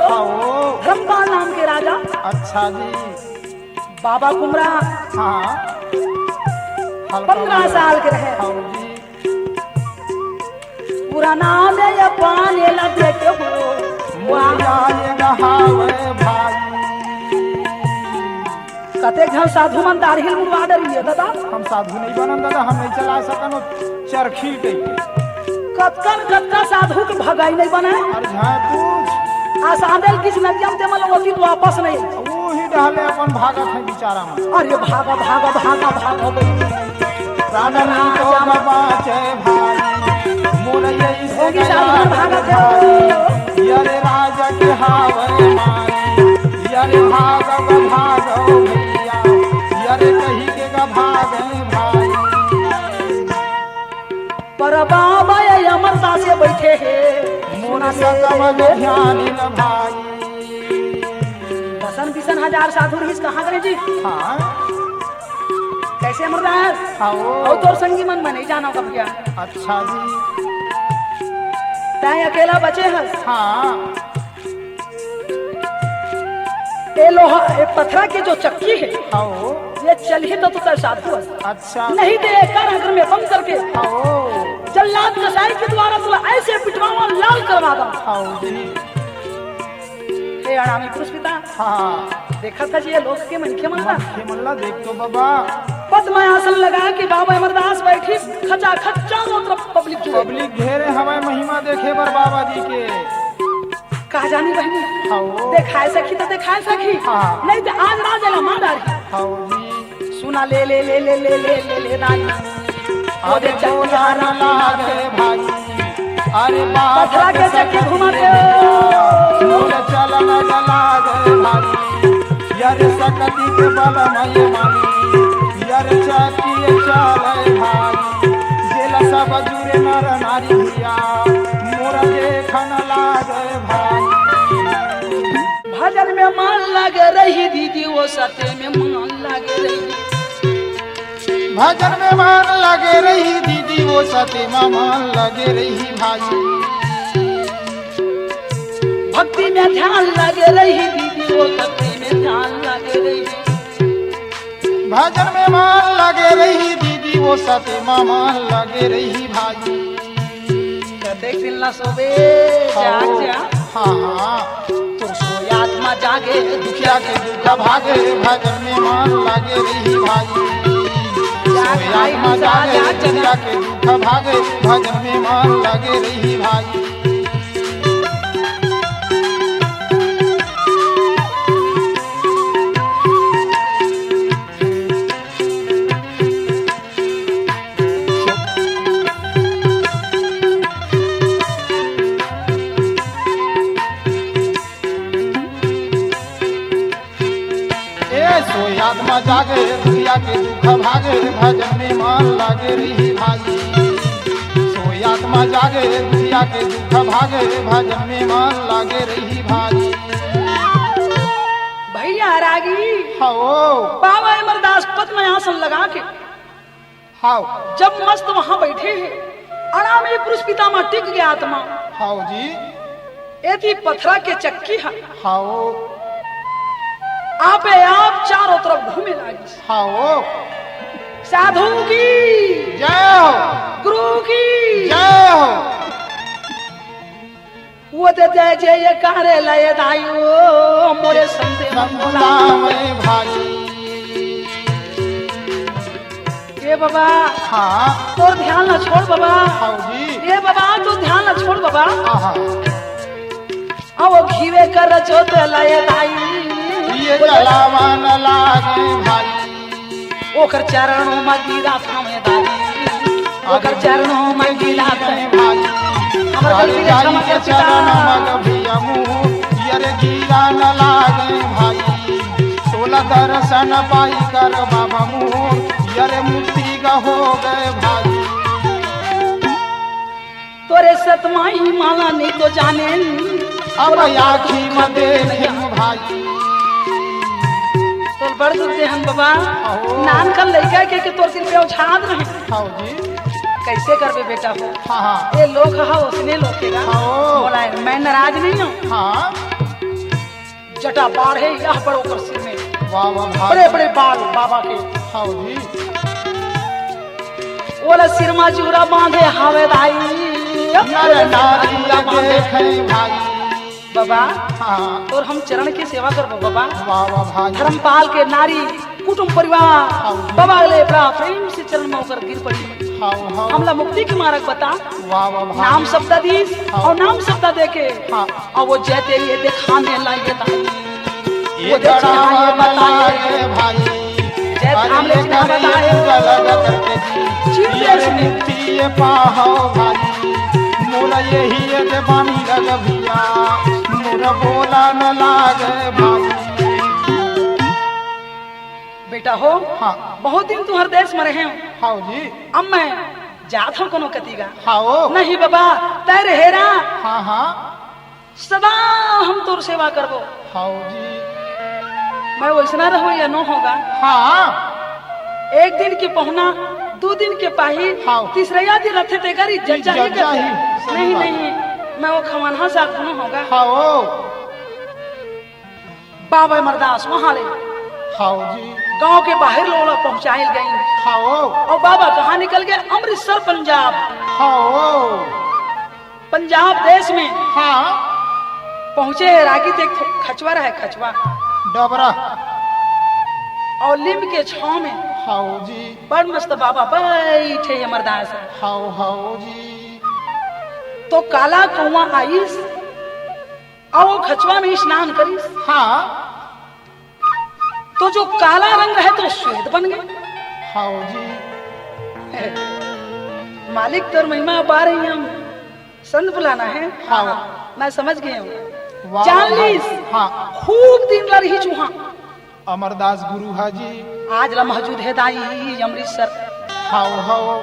हाव। धर्मपाल नाम के राजा। अच्छा जी। बाबा कुमरा। हाँ। हल्का पंद्रह में। साल के रहे। हाँ जी। पूरा नाम है ये पानी ला देखे हो। मुरैया ये गहावे भाई। कते झन साधु मन दाढ़ी मुड़वा डरिए दादा। हम साधु नहीं बनन दादा, हम नहीं चला सकन चरखी के। कतकन कतका साधु के भगाई नहीं बने। अरे हाँ तू। आ साँधेल किस नदिया में तेमन लोग वापस नहीं। वही डहले अपन भागत है बेचारा मन। अरे भागा, भागा, भागा, भागा। प्राण नाम तो बाँचे भाई, मोर यही से होगी गया साधु भागत है। भाई। अरे राजा के हावे मारी, अरे भागो, भागो भैया, अरे कही के गा भागे भाई। पर बाबा ये अमरता से बैठे हे। मोर सकम ध्यान न भाई। दसन बीसन हजार साधु रहिस कहाँ करे जी? हाँ। कैसे अमरदास? हाँ, ओ। अउ तोर संगी मन मैं नहीं जाना कब गया। अच्छा जी। तैं अकेला बचे हस। हाँ। ए लोहा, ए पथरा के जो चक्की हे, हाँ, ओ। ये चलही तो तू साधु हस। अच्छा। नहीं तो ये कारागर में बंद करके हाँ, ओ। जल्लाद कसाई के द्वारा तुला ऐसे पिटवावा, लाल करवा दा। हाँ, ओ जी। हे अणामी पुरुष पिता। हाँ। देखा था जी ये लोक के मनखे मन ला। मनखे मन ला देख तो बाबा। पद्मासन लगा के बाबा अमरदास बैठी, खचा खच चारों तरफ पब्लिक जुड़े। पब्लिक घेरे हवय महिमा देखे बर बाबा जी के। का जानी बहनी, हाँ। देखाए सखी तो देखाए सखी, हाँ। नहीं तो आज राजा ला मार डारी। हाँ जी। सुना ले, ले, ले, ले, रानी। अरे बोला न लागे भाई, अरे बाबा पथरा के चक्की घुमा दे। मोर चलन न लागे भाई, अरे सकती के बल नहीं मानी, अरे चक्की चले भाई, जेला सब जुरे नर नारी भैया, मोर देखन लागे भाई। भजन में मन लगे रही दीदी, वो सत्य में मन लगे रही। भजन में मन लगे रही दीदी, वो सत्य में मन लगे रही भाई। भक्ति में ध्यान लगे रही दीदी, वो भक्ति में ध्यान लगे रही। भजन में मन लगे रही दीदी, वो सत्य में मन लगे रही भाई। कतेक दिन ला सोबे, जाग जा। हाँ, हाँ। तोर सोए आत्मा जागे, दुखिया के दुख भागे, भजन में मन लागे रही भाई। सोए आत्मा जागे, दुखिया के दुख भागे, भजन में मन लगे रही भाई। ए सोए आत्मा जागे, दुखिया के दुख भागे, भजन में मन लागे रही भाई। सोए आत्मा जागे, दुखिया के दुख भागे, भजन में मन लागे रही भाई। भैया रागी, हओ। बाबा अमरदास पद्म आसन लगा के, हओ। जब मस्त वहां बैठे हे, अणा में पुरुष पितामह टिक गया आत्मा। हओ जी। एती पथरा के चक्की ह। हओ। आपे आप चारों तरफ घूमे लागिस। हओ। साधु की जय हो। गुरु की जय हो। वो दे दे जे ये कारे लाए दाई ओ मोरे संते मन बुलावे भाई। ए बाबा, हाँ। तोर ध्यान ला छोड़ बाबा। हाँ जी। ए बाबा, तोर ध्यान ला छोड़ बाबा। हाँ, हाँ। अब घीवे कर रचो तो लाए दाई। ये जलावा न लागे भाई। ओकर चरणों में गिरा थामे दाई, ओकर चरणों में गिरा थामे। भाई, हमर गलती के क्षमा कर पिता। चरण मग भियमु, यर गिरा न लागे भाई। तोला दर्शन पाई कर बाबा मोर, यर मुक्ति ग हो गए भाई। तोरे सतमाई माला नहीं तो जाने। अब आखी म देखे भाई। तोर बड़ दुख दे हन बाबा। अहो। नान कन लइका के, के तोर सिर पे उछाद रहे। हाँ जी। कैसे करबे बेटा हो? हाँ, हाँ। ये लोग हा उसने लोग के गा। हाँ। बोला है, मैं नाराज नहीं हूँ। हाँ। जटा बाढ़े यह बड़ो कर सिर में। वाह, वाह, भाई। बड़े, बड़े बाल बाबा के। हाँ जी। ओला सिर मा चूरा बांधे हावे दाई। नर नारी चूरा बांधे। देखे भाई। बाबा, हाँ। तोर हम चरण के सेवा करबो बाबा। वाह, वाह, भाई। धर्मपाल के नारी, कुटुंब परिवार, हाँ जी। बाबा ले बड़ा प्रेम से चरण में होकर गिर पड़ी। हाँ, हाँ। हमला मुक्ति के मार्ग बता। वाह, वाह, भाई। नाम शब्द दीस हाँ। और नाम शब्द देके हाँ। अब वो जय तेरी ये देखाने लागे था। ये वो देख गड़ावा ये न बताए। लागे भाई। जय अरे थाम ले ये चिन्हा करे बताए। ये गलत करके जी। जीव ये देश में। मिट्टी ये पाहो भाई। मोर यही ये जबानी लग भिया। मोर बोला न लागे भाई। बेटा हो, हाँ। बहुत दिन तुम्हारे देश में रहे हो। हाँ जी। अब मैं जात हूँ कोनो कति गा। हाँ। नहीं बाबा, तैर हेरा। हाँ, हाँ। सदा हम तोर सेवा करबो। हाओ जी। मैं वैसना रहो या नो होगा। हाँ। एक दिन के पहुना, दू दिन के पाही, हाओ। तीसरैया दिन रथे तेकर इज्जत इज्जत जाही जाही, करथे। सही नहीं, बात। नहीं, मैं वो खवानहा साथ नो होगा। हाओ। बाबा अमरदास वहाँ ले हाओ जी। गांव के बाहर लोला पहुँचाइल गई। हाओ। और बाबा कहाँ निकल गए? अमृतसर, पंजाब। हाओ। पंजाब देश में हाँ। पहुंचे हे रागी, ते एक खचवा रहे, खचवा। डबरा। और लिम के छांव में हाओ जी। बड़ मस्त बाबा बैठे हे अमरदास। हाओ, हाओ जी। तो काला कौआ आइस, और वो खचवा में स्नान करिस। हाँ। तो जो काला रंग रहे तो श्वेत बन गए। हाओ जी। मालिक तोर महिमा अपार है, हम संत बुलाना है। हाँ। हाँ, मैं समझ गई हूँ। वाह, जान वाह, लीस। हाँ। खूब दिन ला रही चूहा। अमरदास गुरु हा जी। आज ला मौजूद है दाई अमृतसर। हाओ, हाओ।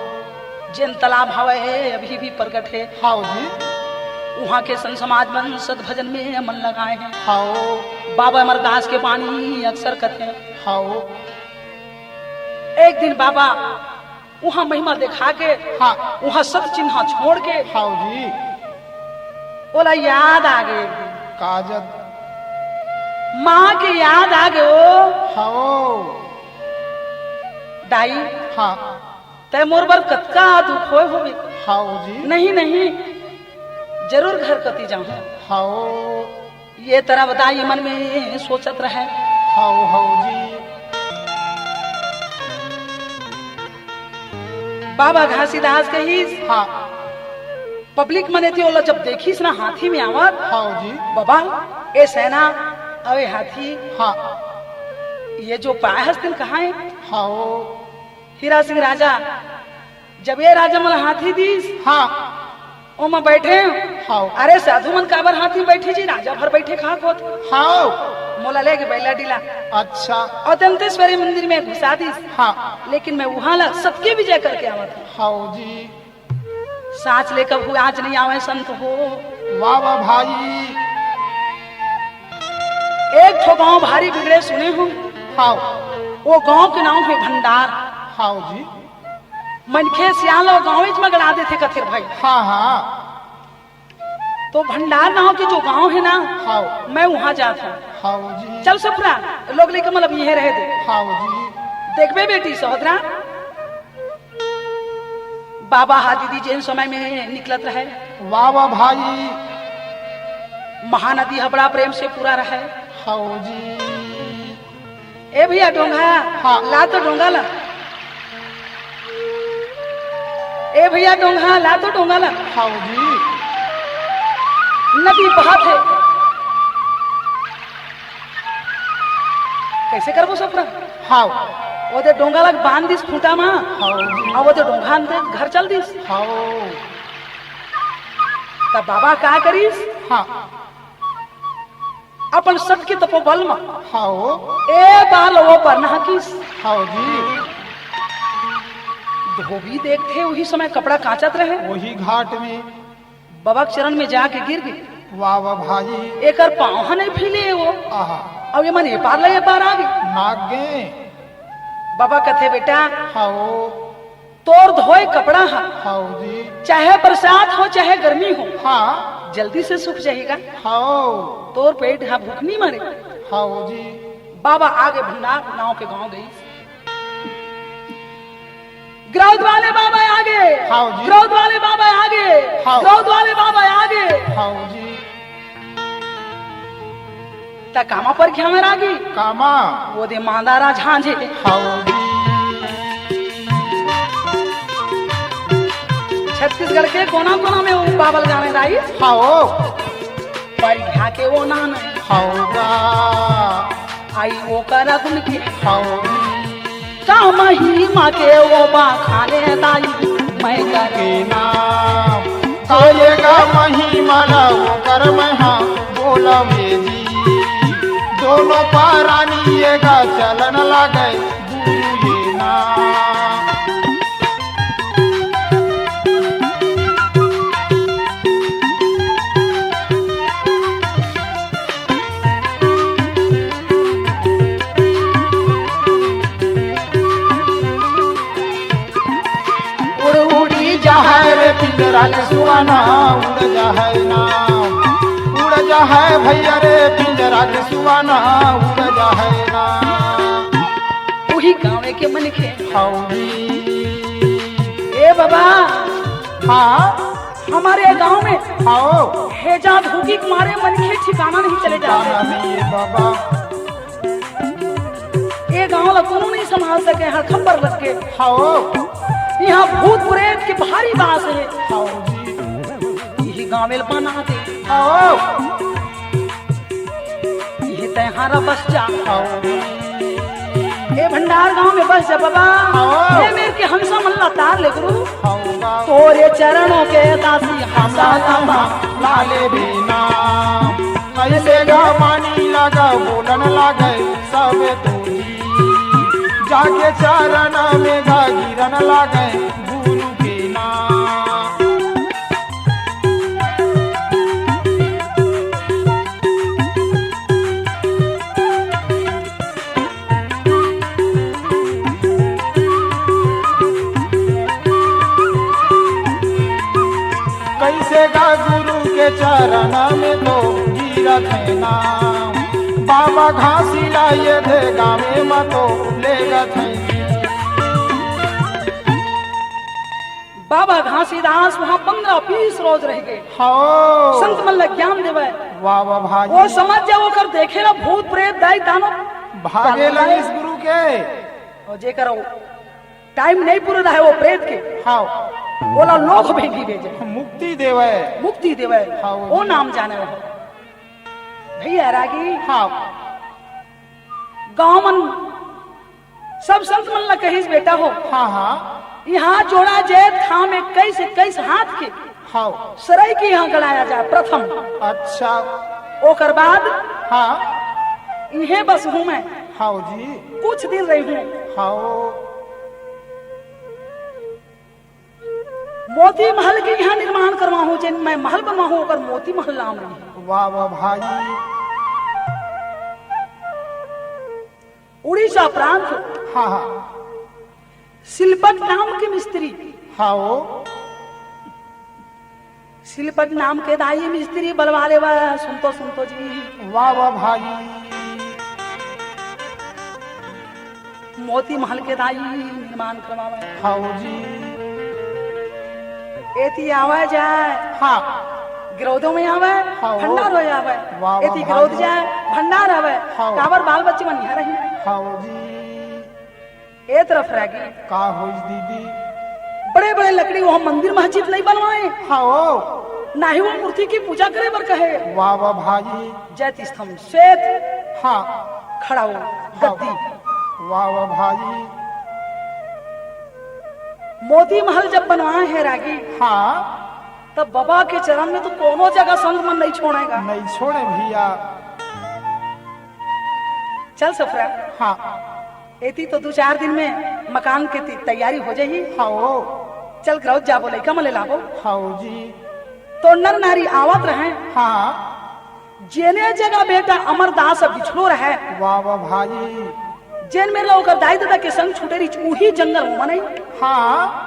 जेन तालाब हवे हे, अभी भी प्रगट हे। हाओ जी। उहाँ के संत समाज मन सत भजन में मन लगाए हे। हाओ। बाबा अमरदास के बानी अक्सर कथे। हाओ। एक दिन बाबा उहाँ महिमा देखा के, हाँ। उहाँ सत चिन्हा छोड़ के, हाओ जी। ओला याद आ गए एक दिन। काजत। माँ के याद आ गए ओ। हाओ। दाई। हाँ। तै मोर बर कतका दुख होए होबे। हाओ जी। नहीं, नहीं, जरूर घर कती जाहूँ। हाओ। ये तरफ दाई मन में सोचत रहे। हाओ, हाओ जी। बाबा घासीदास कहिस, हाँ। पब्लिक मन एती ओला जब देखिस ना हाथी में आवत, हाँ जी। बाबा, ए सेना अउ ए हाथी, हाँ। ये जो पाय हस तेन कहाँ हे? हाँ। हीरा सिंह राजा, जब ये राजा मन हाथी दिस, हाँ। ओमा बैठे, हाँ। अरे साधु मन काबर हाथी में बैठी जी, राजा भर बैठे कहाँ कोत? हाँ। मोला लेगे बैला डीला। अच्छा। अउ दंतेश्वरी मंदिर में घुसा दिस। हाँ। लेकिन मैं उहाँ ला सत के विजय करके आवत हँव। हाँ जी। साँच ले कभू आज नहीं आवे संत हो। वाह, वाह भाई। एक ठो गाँव भारी बिगड़े सुने हँव। हाँ। वो गाँव के नाम हे भंडार। हाँ जी। मनखे सियान ला गाँवेच म गड़ा देथे कथे भाई। हाँ, हाँ। तो भंडार नाम के जो गाँव हे ना, हाँ। मैं उहाँ जात हँव। हाँ जी। चल ससुरा, लोग लइका मन ला इहें रहे दे। हाँ जी। देखबे बेटी सहोदरा, बाबा हा दीदी जेन समय में निकलत रहे। वाह, वाह भाई। महानदी ह बड़ा प्रेम से पूरा रहे। हाँ जी। ए भैया डोंगा, हाँ। ला तो डोंगा ला। ए भैया डोंगा, ला तो डोंगा ला। हाँ जी। नदी बहत हे। कइसे करबो ससुरा? हाँ। वो दे डोंगा ला बांध दिस खूंटा मा। हाँ जी। अब वो दे डोंगा अंदर घर चल दिस। हाँ। तब बाबा का करिस? हाँ। अपन सत के तपोबल म। हाँ। ए बाल वो बरना किस। हाँ जी। धोबी देखथे, उही समय कपड़ा कांचत रहे। वही घाट में। बाबा के चरण में जाके गिर गे। वाह, वाह भाई। एकर पाँव ह नहीं फैले वो। आहा। अब ये मन ए पार ले, ए पार आ गे। नाग गे। बाबा कथे, "बेटा, हाँ। तोर धोए कपड़ा ह, हाँ जी। चाहे बरसात हो, चाहे गर्मी हो, हाँ। जल्दी से सूख जाही गा। हाँ। तोर पेट ह भूख नहीं मरे।" हाँ जी। बाबा आगे भंडार नाव के गांव गई। ग्रौद वाले बाबा आगे, हाँ जी। ग्रौद वाले बाबा आगे, हाँ। ग्रौद वाले बाबा आगे। हाँ जी। त कामा पर घ्यावर आगे। कामा। वो दे मांदारा झांझे। हाँ जी। छत्तीसगढ़ के कोना कोना में वो बाबा ल जाने दाई। हाँ। परिघा के वो नान। हौगा। आई ओकर गुन के। हौगी। का महिमा के वो बखाने दाई, मैं करे। के नाम। गाएगा महिमा ला ओकर मैं हाँ बोलवे जी। दोनों परानी एगा चलन लागे गुरु ये नाम। उड़ उड़ी जाहै रे पिंजरा ले सुआना, उड़ जाहै ना, उड़ जाहै भैया रे पिंजरा ले सुआना, उड़ जाहै ना। उही गाँव के मनखे। हौदी। ए बाबा। हाँ। हमारे गांव में हाओ। हेजा धोबी के मारे मनखे ठिकाना नहीं चले जाते। ठिकाना नहीं है बाबा। ये गांव ला कोनो नहीं संभाल सके, हर खबर लग के। हाओ। यहाँ भूत प्रेत के भारी बास है। हाओ जी। यही गांव में बना दे। हाओ। ये तैहारा बस जा। हाओ। ए भंडार गांव में बस जा बाबा। हाँ। ए मेर के हंसा मन ला तार ले गुरु। हाँ। तोरे चरणों के दासी हंसा हंसा लाले बिना। ऐसे गा पानी लगा बोलन लागे सब तोरी। जाके चरण में गा गिरन लागे गुरु के ना। कैसे गा गुरु के चरण में तो गिरत है ना। बाबा घासी ला ये दे गावे मा तो लेगत है। बाबा घासीदास वहाँ पंद्रह बीस रोज रह गए। हाँ। संत मन ला ज्ञान देवे। वाह, वाह, भाई। वो समझ जाओ, ओकर देखे ला भूत, प्रेत, दाई, दानव भागे भागे लगिस गुरु के। और जेकर वो टाइम नहीं पूरा रहे वो प्रेत के। हाँ। ओला लोक भेजी भेजे। मुक्ति देवे। मुक्ति देवे। हाँ, वो वो जी। नाम जाने रहे। भैया रागी। हाँ। गाँव मन सब संत मन ला कहिस, "बेटा हो, हाँ, हाँ। यहाँ जोड़ा जैत खाम इक्कीस, इक्कीस हाथ के हाँ। सरई के यहाँ गड़ाया जाए प्रथम। अच्छा। ओकर बाद हाँ। इहें बसहूँ मैं। हाँ जी। कुछ दिन रहूँ। हाँ। मोती महल के यहाँ निर्माण करवाहूँ, जेन मैं महल बनवाहूँ, ओकर मोती महल नाम रही।" वाह, वाह भाई। उड़ीसा प्रांत हाँ, हाँ। सिलपट नाम के मिस्त्री। हाँ, ओ। सिलपट नाम के दाई मिस्त्री बलवा लेवा, सुनतो, सुनतो जी। वाह, वाह भाई। मोती महल के दाई निर्माण करवावे। हाँ, ओ जी। एती आवे जाए। हाँ। गिरौदो में आवे, हाँ, ओ। भंडारो आवे। वाह, वाह एती भाई। गिरौद जाए, भंडार आवे। हाँ। काबर बाल बच्चे मन यहाँ रही। हाँ, ओ जी। ए तरफ रागी। का होइस दीदी? बड़े-बड़े लकड़ी वहाँ मंदिर मस्जिद नहीं बनवाए। हाँ, ओ। ना ही वो मूर्ति की पूजा करे बर कहे। वाह, वाह भाई। जैत स्तंभ श्वेत। हाँ। खड़ा हो, हाँ। गद्दी। वाह, वाह भाई। मोती महल जब बनवाए हैं रागी, हाँ। तब बाबा के चरण में तो कोनो जगह संग मन नहीं छोड़ेगा। नहीं छोड़े भैया। चल सफरा। हाँ। एती तो दू चार दिन में मकान के ती-, तैयारी हो जाही। हाँ, ओ। चल गिरौद जाबो, लइका मन ले लाबो। हाँ, ओ जी। तो नर नारी आवत रहे। हाँ। जेने जगह बेटा अमरदास बिछड़ो रहे। वाह, वाह भाई। जेन मेर ओकर दाई ददा के संग छूटे रही, उही जंगल में मनई। हाँ।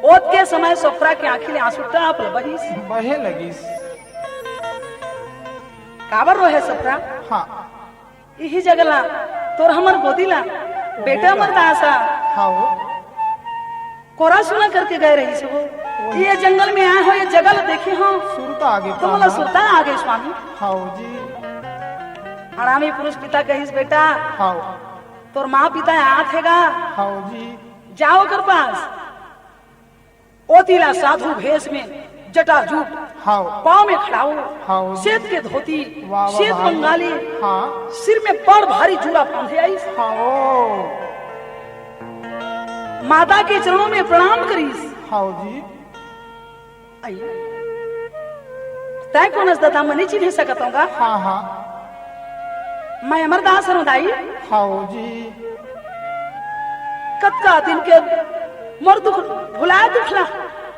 ओतके समय सफरा के आँखी ले आंसू टप ले बहिस। बहे लगिस। काबर रोहे सफरा? हाँ। इही जगह ला, तोर हमर गोदी ला, बेटा बेटा। अमरदास हा। हाँ, ओ। कोरा सुना करके गए रहिस वो। ओ। ये जंगल में आए हो, ये जगह ला देखे हो। सुरता आगे तो बोला, पाना। सुरता आगे स्वामी। हाँ, ओ जी। हरामी पुरुष पिता कहिस, "बेटा, हाँ। तोर माँ पिता आत हे गा। हाँ, ओ जी। जाओ ओकर पास।" ओती ला साधु भेष में जटाजूट, हाव। पाँव में खड़ाऊ, हाव। श्वेत के धोती, वाह, वाह, श्वेत भाई। बंगाली, हाँ। सिर में बड़ भारी जूरा बांधे आइस। हाव। माता के चरणों में प्रणाम करिस। हाव जी। आई। तैं कोन अस ददा, मैं नइ चिन्हे सकत हंव गा। हाँ, हाँ। मैं अमरदास हरंव दाई। हाव जी। कतका दिन के मोर दुख भुलाए दुख ला,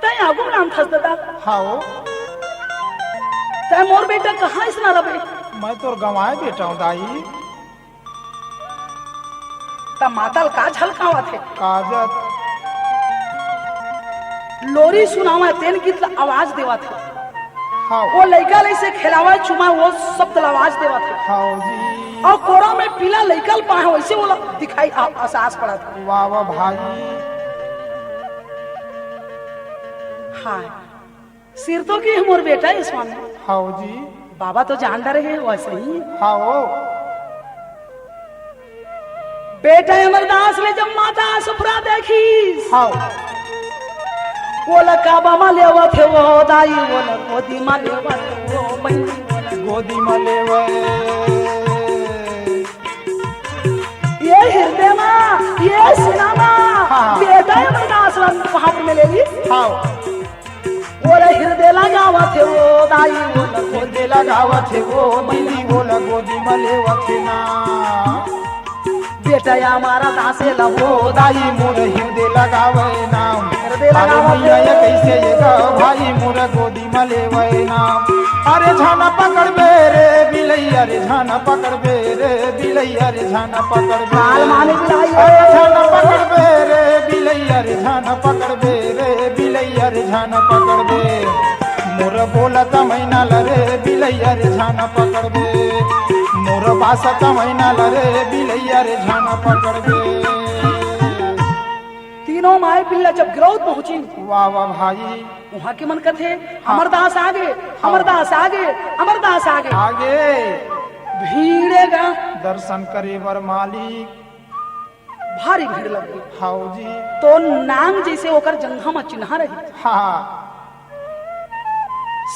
तैं आगू नाम थस ददा। हाव। तैं मोर बेटा कहाँ अइसना रबे? मैं तोर गंवाए बेटा हंव दाई। त माता ल का झलकावत हे? काजत। लोरी सुनावय तेन गीत ल आवाज देवत हे। हाव। वो लइका ल अइसे खेलावय चुमाय वो शब्द ल आवाज देवत हे। हाव जी। अउ कोरा में पीला लइका ल पाए हे वइसे वोला दिखाई आ-, एहसास पड़त हे। वाह, वाह भाई। हाँ। सिरतोन के मोर बेटा ए स्वामी। हाव जी। बाबा तो जान डरे हे, वइसे ही। हाव। बेटा अमरदास ल जब माता सुभद्रा देखिस। हाव। ओला काबा म लेवत हे वो दाई, ओला गोदी म लेवत हे वो बहिनी, ओला गोदी म लेवत। ये हिरदे म, ये सीना म, हाँ। बेटा अमरदास ल वहाँ पर मिलेगी। हाव। ओला हिरदे लगावत हे वो दाई, ओला गोदी लगावत हे वो बहिनी, ओला गोदी म लेवत हे ना। बेटा अमरदास ल वो दाई मोर हिरदे लगावय ना। हिरदे अरे लगावत मैया हे। ये कइसे ये गा भाई मोर गोदी म लेवय ना। अरे झन पकड़बे रे बिलैया रे, झन पकड़बे रे बिलैया रे, झन पकड़बे। लाल माने बिलाई। अरे झन पकड़बे रे बिलैया रे, झन पकड़बे रे बिलैया रे, झन पकड़बे। मोर बोलत मैना ल रे बिलैया रे, झन पकड़बे। मोर बासत मैना ल रे बिलैया रे, झन पकड़बे। तीनों माई पिल्ला जब गिरौद पहुंची, वाह, वाह भाई। उहाँ के मन कथे, हाँ। अमरदास आगे, हाँ। अमरदास आगे, अमरदास आगे। आगे। भीड़े गा। दर्शन करे बर मालिक। भारी भीड़ लग गे। हव जी। तो नांग जइसे ओकर जंघा म चिन्हा रहिस। हाँ।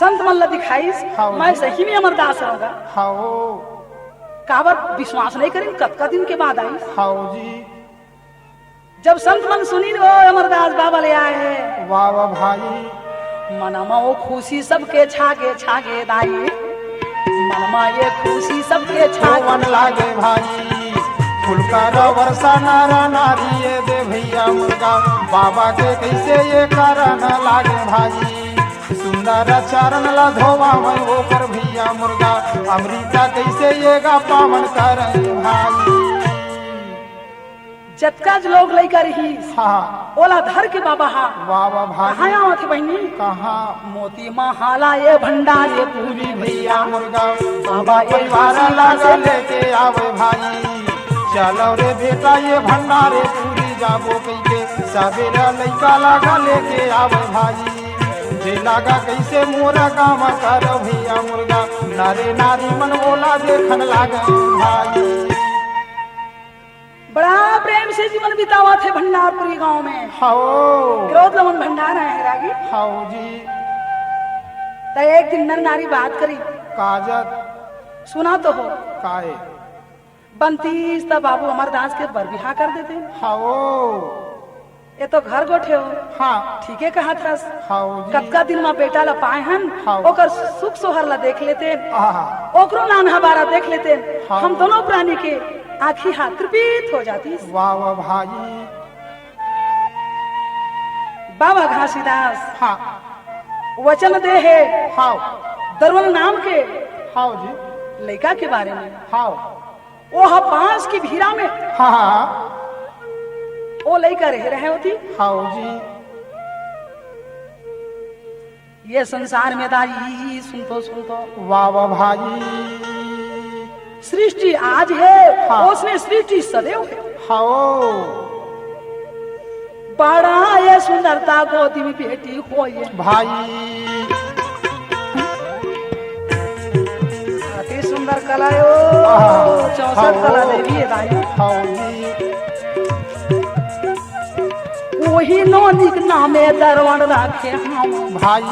संत मन ला दिखाइस, हव मैं जी। सही में अमरदास हँव गा। हव। काबर विश्वास नइ करिन, कतका दिन के बाद आइस। हव जी। जब संत मन सुनिन, ओ अमरदास बाबा ले आए हे। वाह, वाह भाई। मनमा ओ खुशी सबके छागे, छागे दाई। मनमा ये खुशी सबके छागे। होवन लागे भाई, फुलकर वर्षा नर नारी ये दे भैया मुर्गा। बाबा के कइसे ये करन लागे भाई, सुंदर चरण ला धोवा मैं ओकर भैया मुर्गा। अमृता कइसे ये गा पावन करे भाई। जतका ज लोग लइका रहिस, हाँ। ओला धर के बाबा हा। वाह, वाह, भाई। कहाँ आवत हे बहिनी? कहाँ? मोती महाला ये भंडार ये पूरी भैया। मुर्गा, बाबा ये परिवार खुशी लागा से लेके आवे भाई। चलो रे बेटा, ये भंडार ये पूरी जाबो कइके। सबेरा लइका लागा लेके आवे भाई। जे लागा कइसे मोरा काम करो भैया मुर्गा। नारे नारी मन ओला देखन लागे भाई। बड़ा प्रेम से जीवन बितावत हे भंडारपुरी गांव में। हव। क्रोध लमन भंडार आए हे रागी। हव जी। त एक दिन नर नारी बात करी। काजत। सुना तो हो। काय? बनतीस त बाबू अमरदास के बर बिहा कर देते। हव। ये तो घर गोठे हो। हाँ। ठीके कहत हस। हव जी। कतका दिन म बेटा ला पाए हन, हव। ओकर सुख सोहर ला देख लेते। आहा। ओकरो नान्हा बारा देख लेते। हव। हम दोनों प्राणी के आँखी हा तृप्त हो जातिस। वाह, वाह भाई। बाबा घासीदास हाँ। वचन दे हे। हव। दरवन नाम के हव जी। लइका के बारे में। हव। ओ ह बांस की भीरा में। हाँ, हाँ। ओ लइका रहे, रहे होती। हव जी। ये संसार में दाई सुन तो, सुन तो। वाह, वाह भाई। सृष्टि आज हे, हाँ। ओसने सृष्टि सदैव हे। हव। बड़ा ये सुंदरता गोदी में बेटी होय। भाई। अति सुंदर कला यो, आहा, चौसठ हव। कला देवी हे भाई। हव जी। ओही नोनी के नामे दरवन राखे हँव। भाई।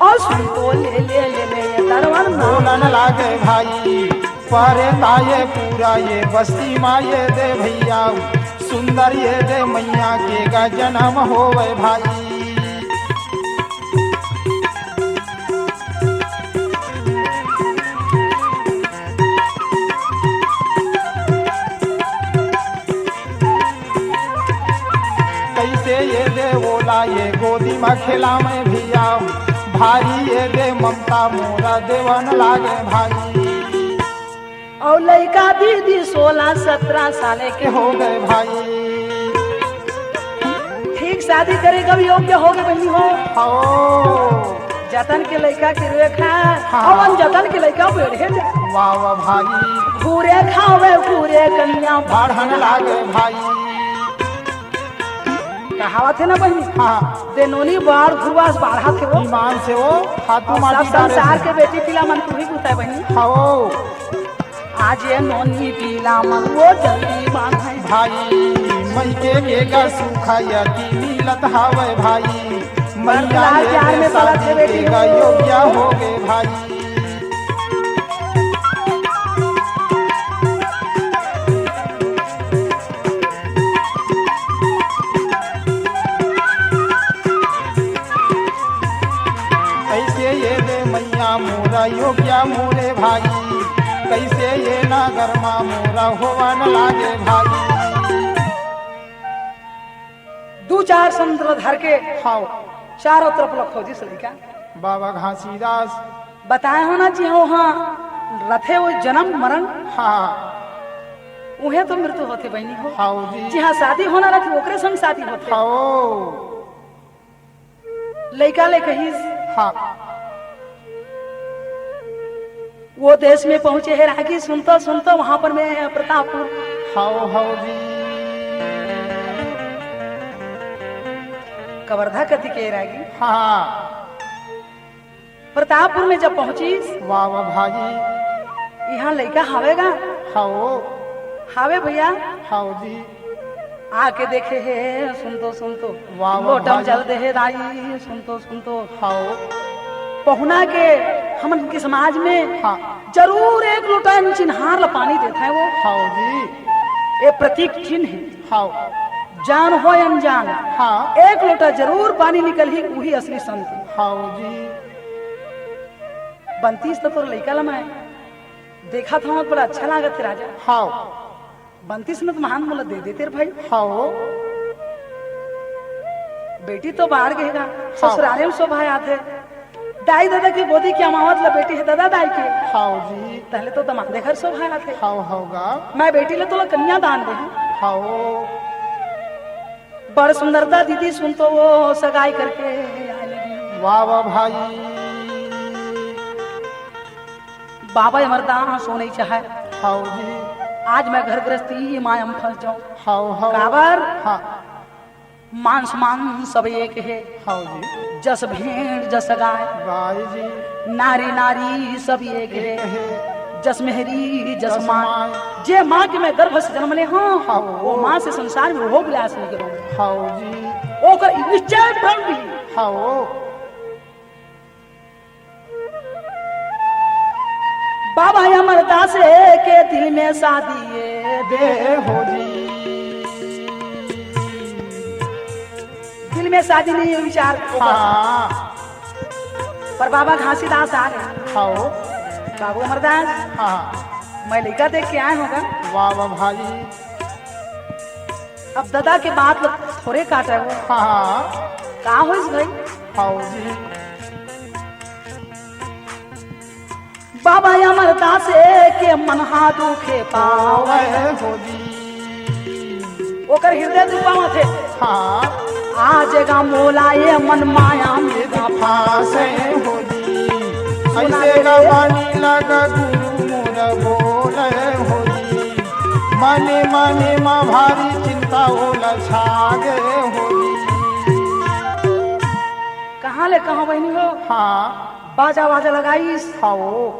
अउ सुन तो ले, ले, ले, ले, ये दरवन ना। बोलन लागे भाई, परे ताये पूरा ये बस्ती मा ये दे भैया, सुंदर ये दे मैया के गा जनम होवे भाई। कइसे ये दे ओला ये गोदी म खेलावँव भैया, भारी ये दे ममता मोरा देवन लागे भाई। अउ लइका दीदी सोलह सत्रह साल के हो गए भाई। ठीक शादी करे के अब योग्य हो गए बहिनी हो। हव। जतन के लइका के रेखा, हाँ। अउ अनजतन के लइका बेढ़े जा। वाह, वाह भाई। घूरे खावे, घूरे कनिया। बाढ़न लागे भाई। कहावत हे ना बहिनी? हाँ। दे नोनी बाढ़ घुरवास बाढ़त हे वो। ईमान से वो, खातू अउ माटी सब डारे संसार से। के बेटी पिला मन तुही बुताए बहिनी। हव। आज ये नोनी पीला मन वो जल्दी बांधे। भाई, मइके के गा सुख यति मिलत हवय भाई। मइया बरसात ये प्यार में पलक के शादी बेटी के गा हो। योग्य हो गे भाई। कइसे ये दे मइया मोरा योग्य मोरे भाई, कइसे ये नगर मा मोरा होवन लागे भाई। दू चार संत ल धर के हव। चारों तरफ ल खोजिस लइका। बाबा घासीदास। बताए हो ना जी, हो हाँ, रथे वो जनम मरन। हाँ। उहे तो मृत्यु होथे बहिनी हो। हव जी। जिहाँ शादी होना रथे, ओकरे संग शादी होथे। हव। लइका ले कहिस। हाँ। वो देश में पहुंचे हे रागी, सुनतो, सुनतो वहां पर मैं प्रतापपुर। हव, हव जी। कवर्धा कति के रागी। हाँ। प्रतापपुर में जब पहुंचिस, वाह, वाह भाई। इहाँ लइका हवे गा। हव। हावे भैया। हाव जी। आके देखे हे, सुन तो, सुन तो। वाह, वाह, लोटम भाई। जल दे हे दाई, सुन तो, सुन तो। हाव। पहुना के हमन के समाज में हाँ। जरूर एक लोटा चिन्हार ला पानी देथे वो। हाव जी। ये प्रतीक चिन्ह हे। हाव। जान हो अनजान। हाँ। एक लोटा जरूर पानी निकलही, उही असली संत। हाव जी। बंतीस तो तोर लइका ला मैं देखत हंव, बड़ा अच्छा लागत हे राजा। हाव। बंतीस न तो महान मोला दे देते रे भाई। हाव। बेटी तो बाहर गए गा, हाँ। ससुरारे में शोभा आथे। दाई ददा के गोदी के अमावत ला बेटी हे ददा दाई के। हाव जी। तहले तो दमादे घर शोभा आथे। हाव, हाव गा। मैं बेटी ला तोला कन्या दान दे। हाव। बड़ सुंदरता दीदी, सुन तो वो सगाई करके आए लगी। वाह, वाह भाई। बाबा अमरदास सोने चाहे। हाव जी। आज मैं घर गृहस्थी माया में फंस जाऊं। हाव, हाव। काबर? हाँ। मांस मांस सब एक हे। हाव जी। जस भेड़ जस गाय। गाय जी। नारी नारी सब एक हे। एक हे। जस मेहरी जस जस माय। माय। जे माँ के मैं गर्भ से जन्म ले हंव, हाव। वो माँ से संसार में हो विलास नहीं करूँ। हाव जी। ओकर निश्चय प्रण भी। हाव। बाबा अमरदास के दिल में शादी ये दे हो जी। दिल में शादी नहीं है विचार। हाँ। पर बाबा घासीदास आ गए। हाव। बाबू अमरदास। हाँ। मैं लइका देख के आए हंव गा। वाह, वाह भाई। अब ददा के बात ल थोरे काटे वो। हाँ। का होइस भाई? हाव जी। बाबा अमरदास के मन हा दुखे पावे। पावे हो जी। ओकर हृदय दुखावत हे। हाँ। आज गा मोला ये मन माया में ये फांसे हो जी। ऐसे गा पानी लगा गुरु मोर बोले हो जी। मने मने मा भारी चिंता ओला छागे हो जी। कहाँ ले कहाँ बहिनी हो? हाँ। बाजा वाजा लगाइस। हाव।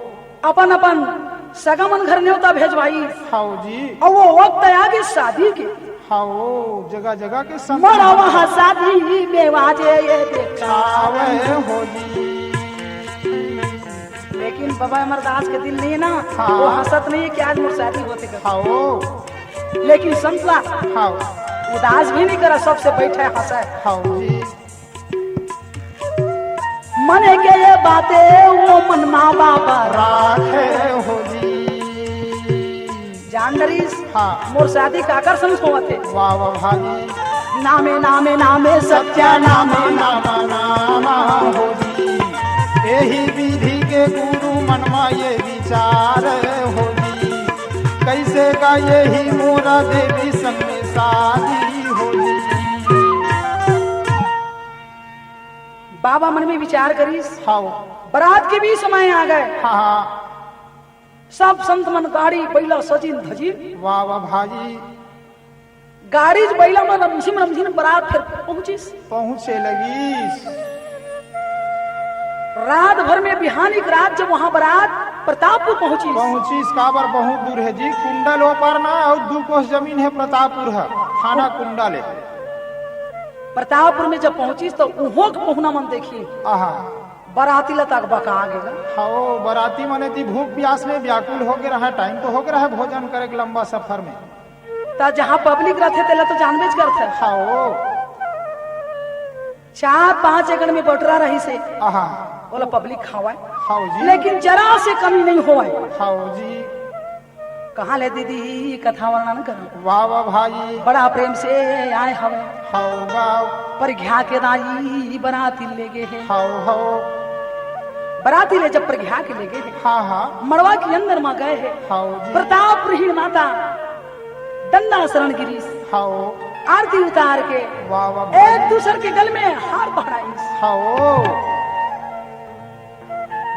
अपन अपन सगा मन घर नेवता भेजवाइस। हाव जी। अउ वो वक्त आ गे शादी के। हाव, जगह जगह के संत मड़वा शादी में बाजे ये देखावे हो जी। लेकिन बाबा अमरदास के दिल नहीं हे ना, हाँ। वो हंसत नहीं हे कि आज मोर शादी होथे कर। हाव। लेकिन संत ला हाव। उदास भी नहीं करा, सबसे बैठे हंसे। हाव जी। मन के ये बाते वो मन मा बाबा राखे हो जी। जान डरिस? हाँ। मोर शादी काकर संग होवत हे? वाह, वाह, भाई। नामे, नामे, नामे, सत्या नामे, नामा, नामा हो जी। यही विधि के गुरु मन मा ये विचार हो जी। कैसे का यही मोरा देवी संग में शादी हो जी। बाबा मन में विचार करिस। हाव। बरात के भी समय आ गए। हाँ, हाँ। सब संत मन गाड़ी, बैला सजिन धजिन। वाह, वाह, भाजी। गाड़ी ज बैला में रमझिम, रमझिम बरात फिर पहुंचिस। पहुंचे लगिस। रात भर में बिहानी के रात जब वहां बरात प्रतापपुर पहुंचिस। पहुंचिस, काबर बहुत दूर हे जी, कुंडल ओ पार ना, अउ दू कोस जमीन हे प्रतापपुर हे, थाना कुंडल हे। प्रतापपुर में जब पहुंचिस तो उहों के पहुना मन देखिन। आहा। बराती ला तक बका गे ना। हव, बराती मने ती भूख प्यास में व्याकुल होके रहा, टाइम तो होके रहा भोजन करे के लंबा सफर में। त जहाँ पब्लिक रथे तेला तो जानबेच करथे। हव। चार पांच एकड़ में बटरा रहिसे। आहा। ओला पब्लिक खावय। हव जी। लेकिन जरा से कमी नहीं होवय। हव जी। कहाँ ले दीदी कथा वर्णन करूं? वाह, वाह भाई। बड़ा प्रेम से आए हवे। हव, वाह। परघ्या के दाई बराती ले गे हे। हव, हव। बराती ले जब परघ्या के ले गे हे। हाँ, हाँ। मड़वा के अंदर मा गए हे। हव जी। प्रतापगृहिणी माता डंडा शरण गिरिस। हव। आरती उतार के वाह, वाह भाई। एक दूसर के गल में हार पहनाइस। हव।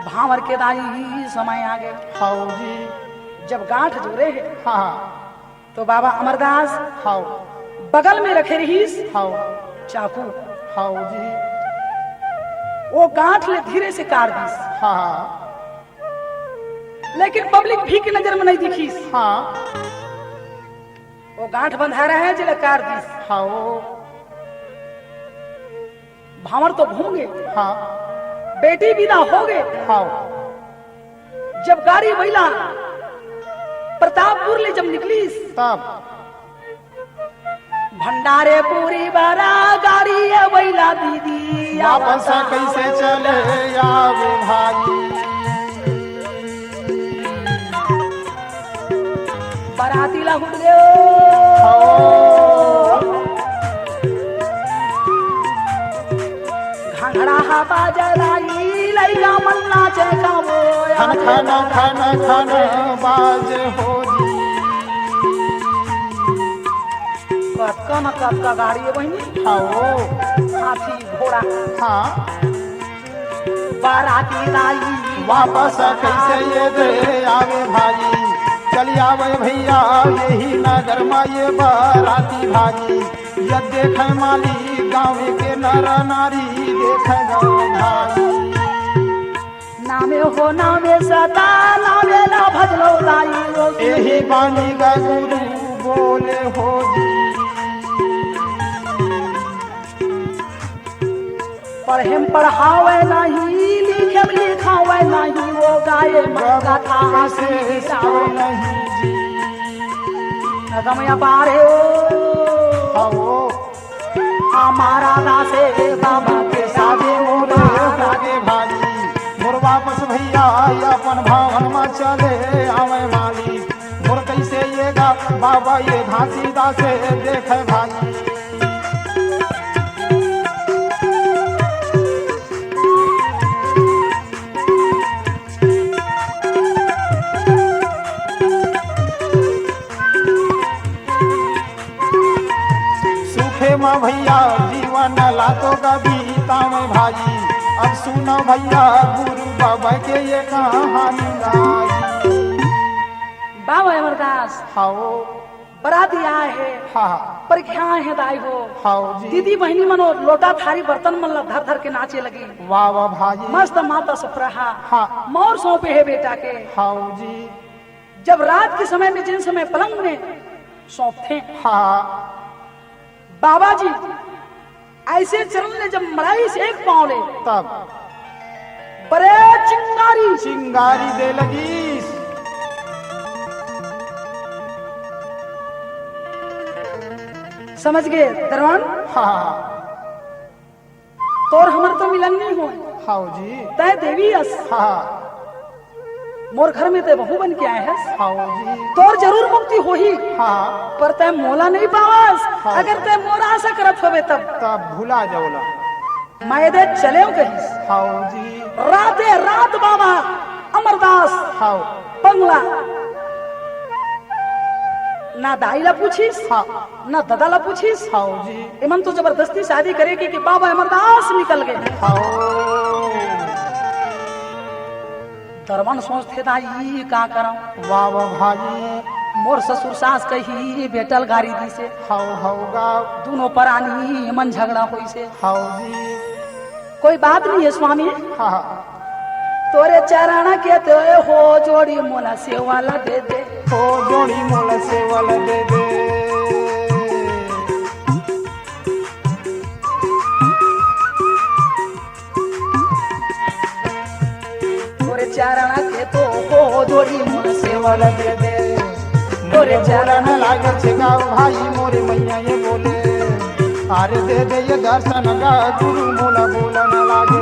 भांवर के दाई समय आ गए। हव जी। जब गांठ जोरे हे, हाँ। तो बाबा अमरदास हव। बगल में रखे रहिस हव। चाकू। हव जी। वो गांठ ले धीरे से काट दिस। हाँ। लेकिन पब्लिक भी के नजर में नहीं दिखिस। हाँ। गांठ बंधा रहे जेला काट दिस। हाव। भांवर तो घूम गे। हाँ। बेटी बिदा हो गे। हाव। जब गाड़ी बइला प्रतापपुर ले जब निकलिस, तब भंडारे पूरी बारा गाड़ी ए बइला दीदी, वापस कैसे चले आवे भाई? बराती ला हुट गयो। हो। घंघड़ा हा बाजे लाई, लइका मन नाचे गावो। खन, खन, खन, खन बाजे हो जी। कतका न कतका गाड़ी हे बहिनी। हाव। हाथी, घोड़ा। हाँ। बराती लाई। वापस कैसे ये दे आवे भाई? चली आवे भइया, यही नगर मा ये बराती भाई। ये देखे माली गाँव के नर नारी, देखे गाँव भाई। नामे हो नामे सता, नामे ला भजलो दाई वो। एही बानी गा गुरु बोले हो जी। पढ़े में पढ़ावे नहीं, लिखे में लिखावे नहीं, वो गाए में गाथा से हिसाब नहीं जी। नगम या पारे हो। हाँ वो। हमारा दासे बाबा के साजे मोरे लागे भाई। मोर वापस भइया अपन भावन मा चले आवे माली। मोर कैसे ये गा बाबा ये घासीदास देखे भाई। सुखे मा भइया जीवन ला तो गा बीतावे भाई। अब सुनो भइया गुरु बाबा के ये कहानी लाई। बाबा अमरदास। हाव। बराती आए हे। हाँ। परीक्षा आए हे दाई हो। हाव जी। दीदी बहिनी मनो लोटा थारी बर्तन मन ला धर धर के नाचे लगी। वाह वाह भाई। मस्त माता सुप्रहा। हाँ। मोर सौंपे हे बेटा के। हाव जी। जब रात के समय में जिन समय पलंग में सौंपथे। हाँ। बाबा जी ऐसे चरण ले जब मड़ाइस एक पाँव ले, तब बड़े चिंगारी। चिंगारी दे लगिस। समझ गे दरवान? हाँ। तोर हमर तो मिलन नहीं होय। हाव जी। तैं देवी अस। हाँ। मोर घर में तैं बहू बन के आए हस। हाव जी। तोर जरूर मुक्ति होही। हाँ। पर तैं मोला नहीं पावस। हाँ। अगर तैं मोर आशा करत होबे तब। तब भुला जाओला। मैं दे चलेव कहिस। हाव जी। राते रात बाबा अमरदास। हाव। बंगला। ना दाई ला पूछिस। हाँ। ना ददा ला पूछिस। हाव जी। एमन तो जबरदस्ती शादी करे के, के बाबा अमरदास निकल गे। हाव। दरमन सोचथे दाई का करंव। वाह वाह भाई। मोर ससुर सास कही बेटा ल गारी दिसे। हाव हाव गा। दूनों परानी एमन झगड़ा होइसे। हाव जी। कोई बात नहीं है स्वामी। हाँ, हाँ। तोरे चरण के तो हो जोड़ी मोला सेवा ला दे दे। हो जोड़ी मोला सेवा ला दे दे। तोरे चरण के तो हो जोड़ी मोला सेवा ला दे दे। मोरे चरण लागे छे गाव भाई मोरे मैया ये बोले। अरे दे दे ये दर्शन गा गुरु मोला बोला न लागे।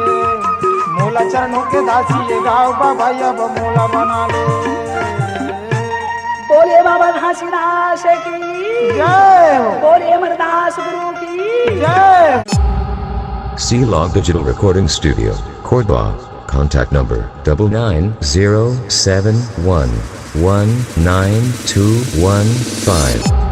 मोला चरणों के दासी ये गाव बाबा अब मोला बना ले। बोले बाबा घासीदास की जय हो। बोले अमरदास गुरु की जय। C Log Digital Recording Studio, Cordoba. Contact number double nine zero seven one one nine two one five.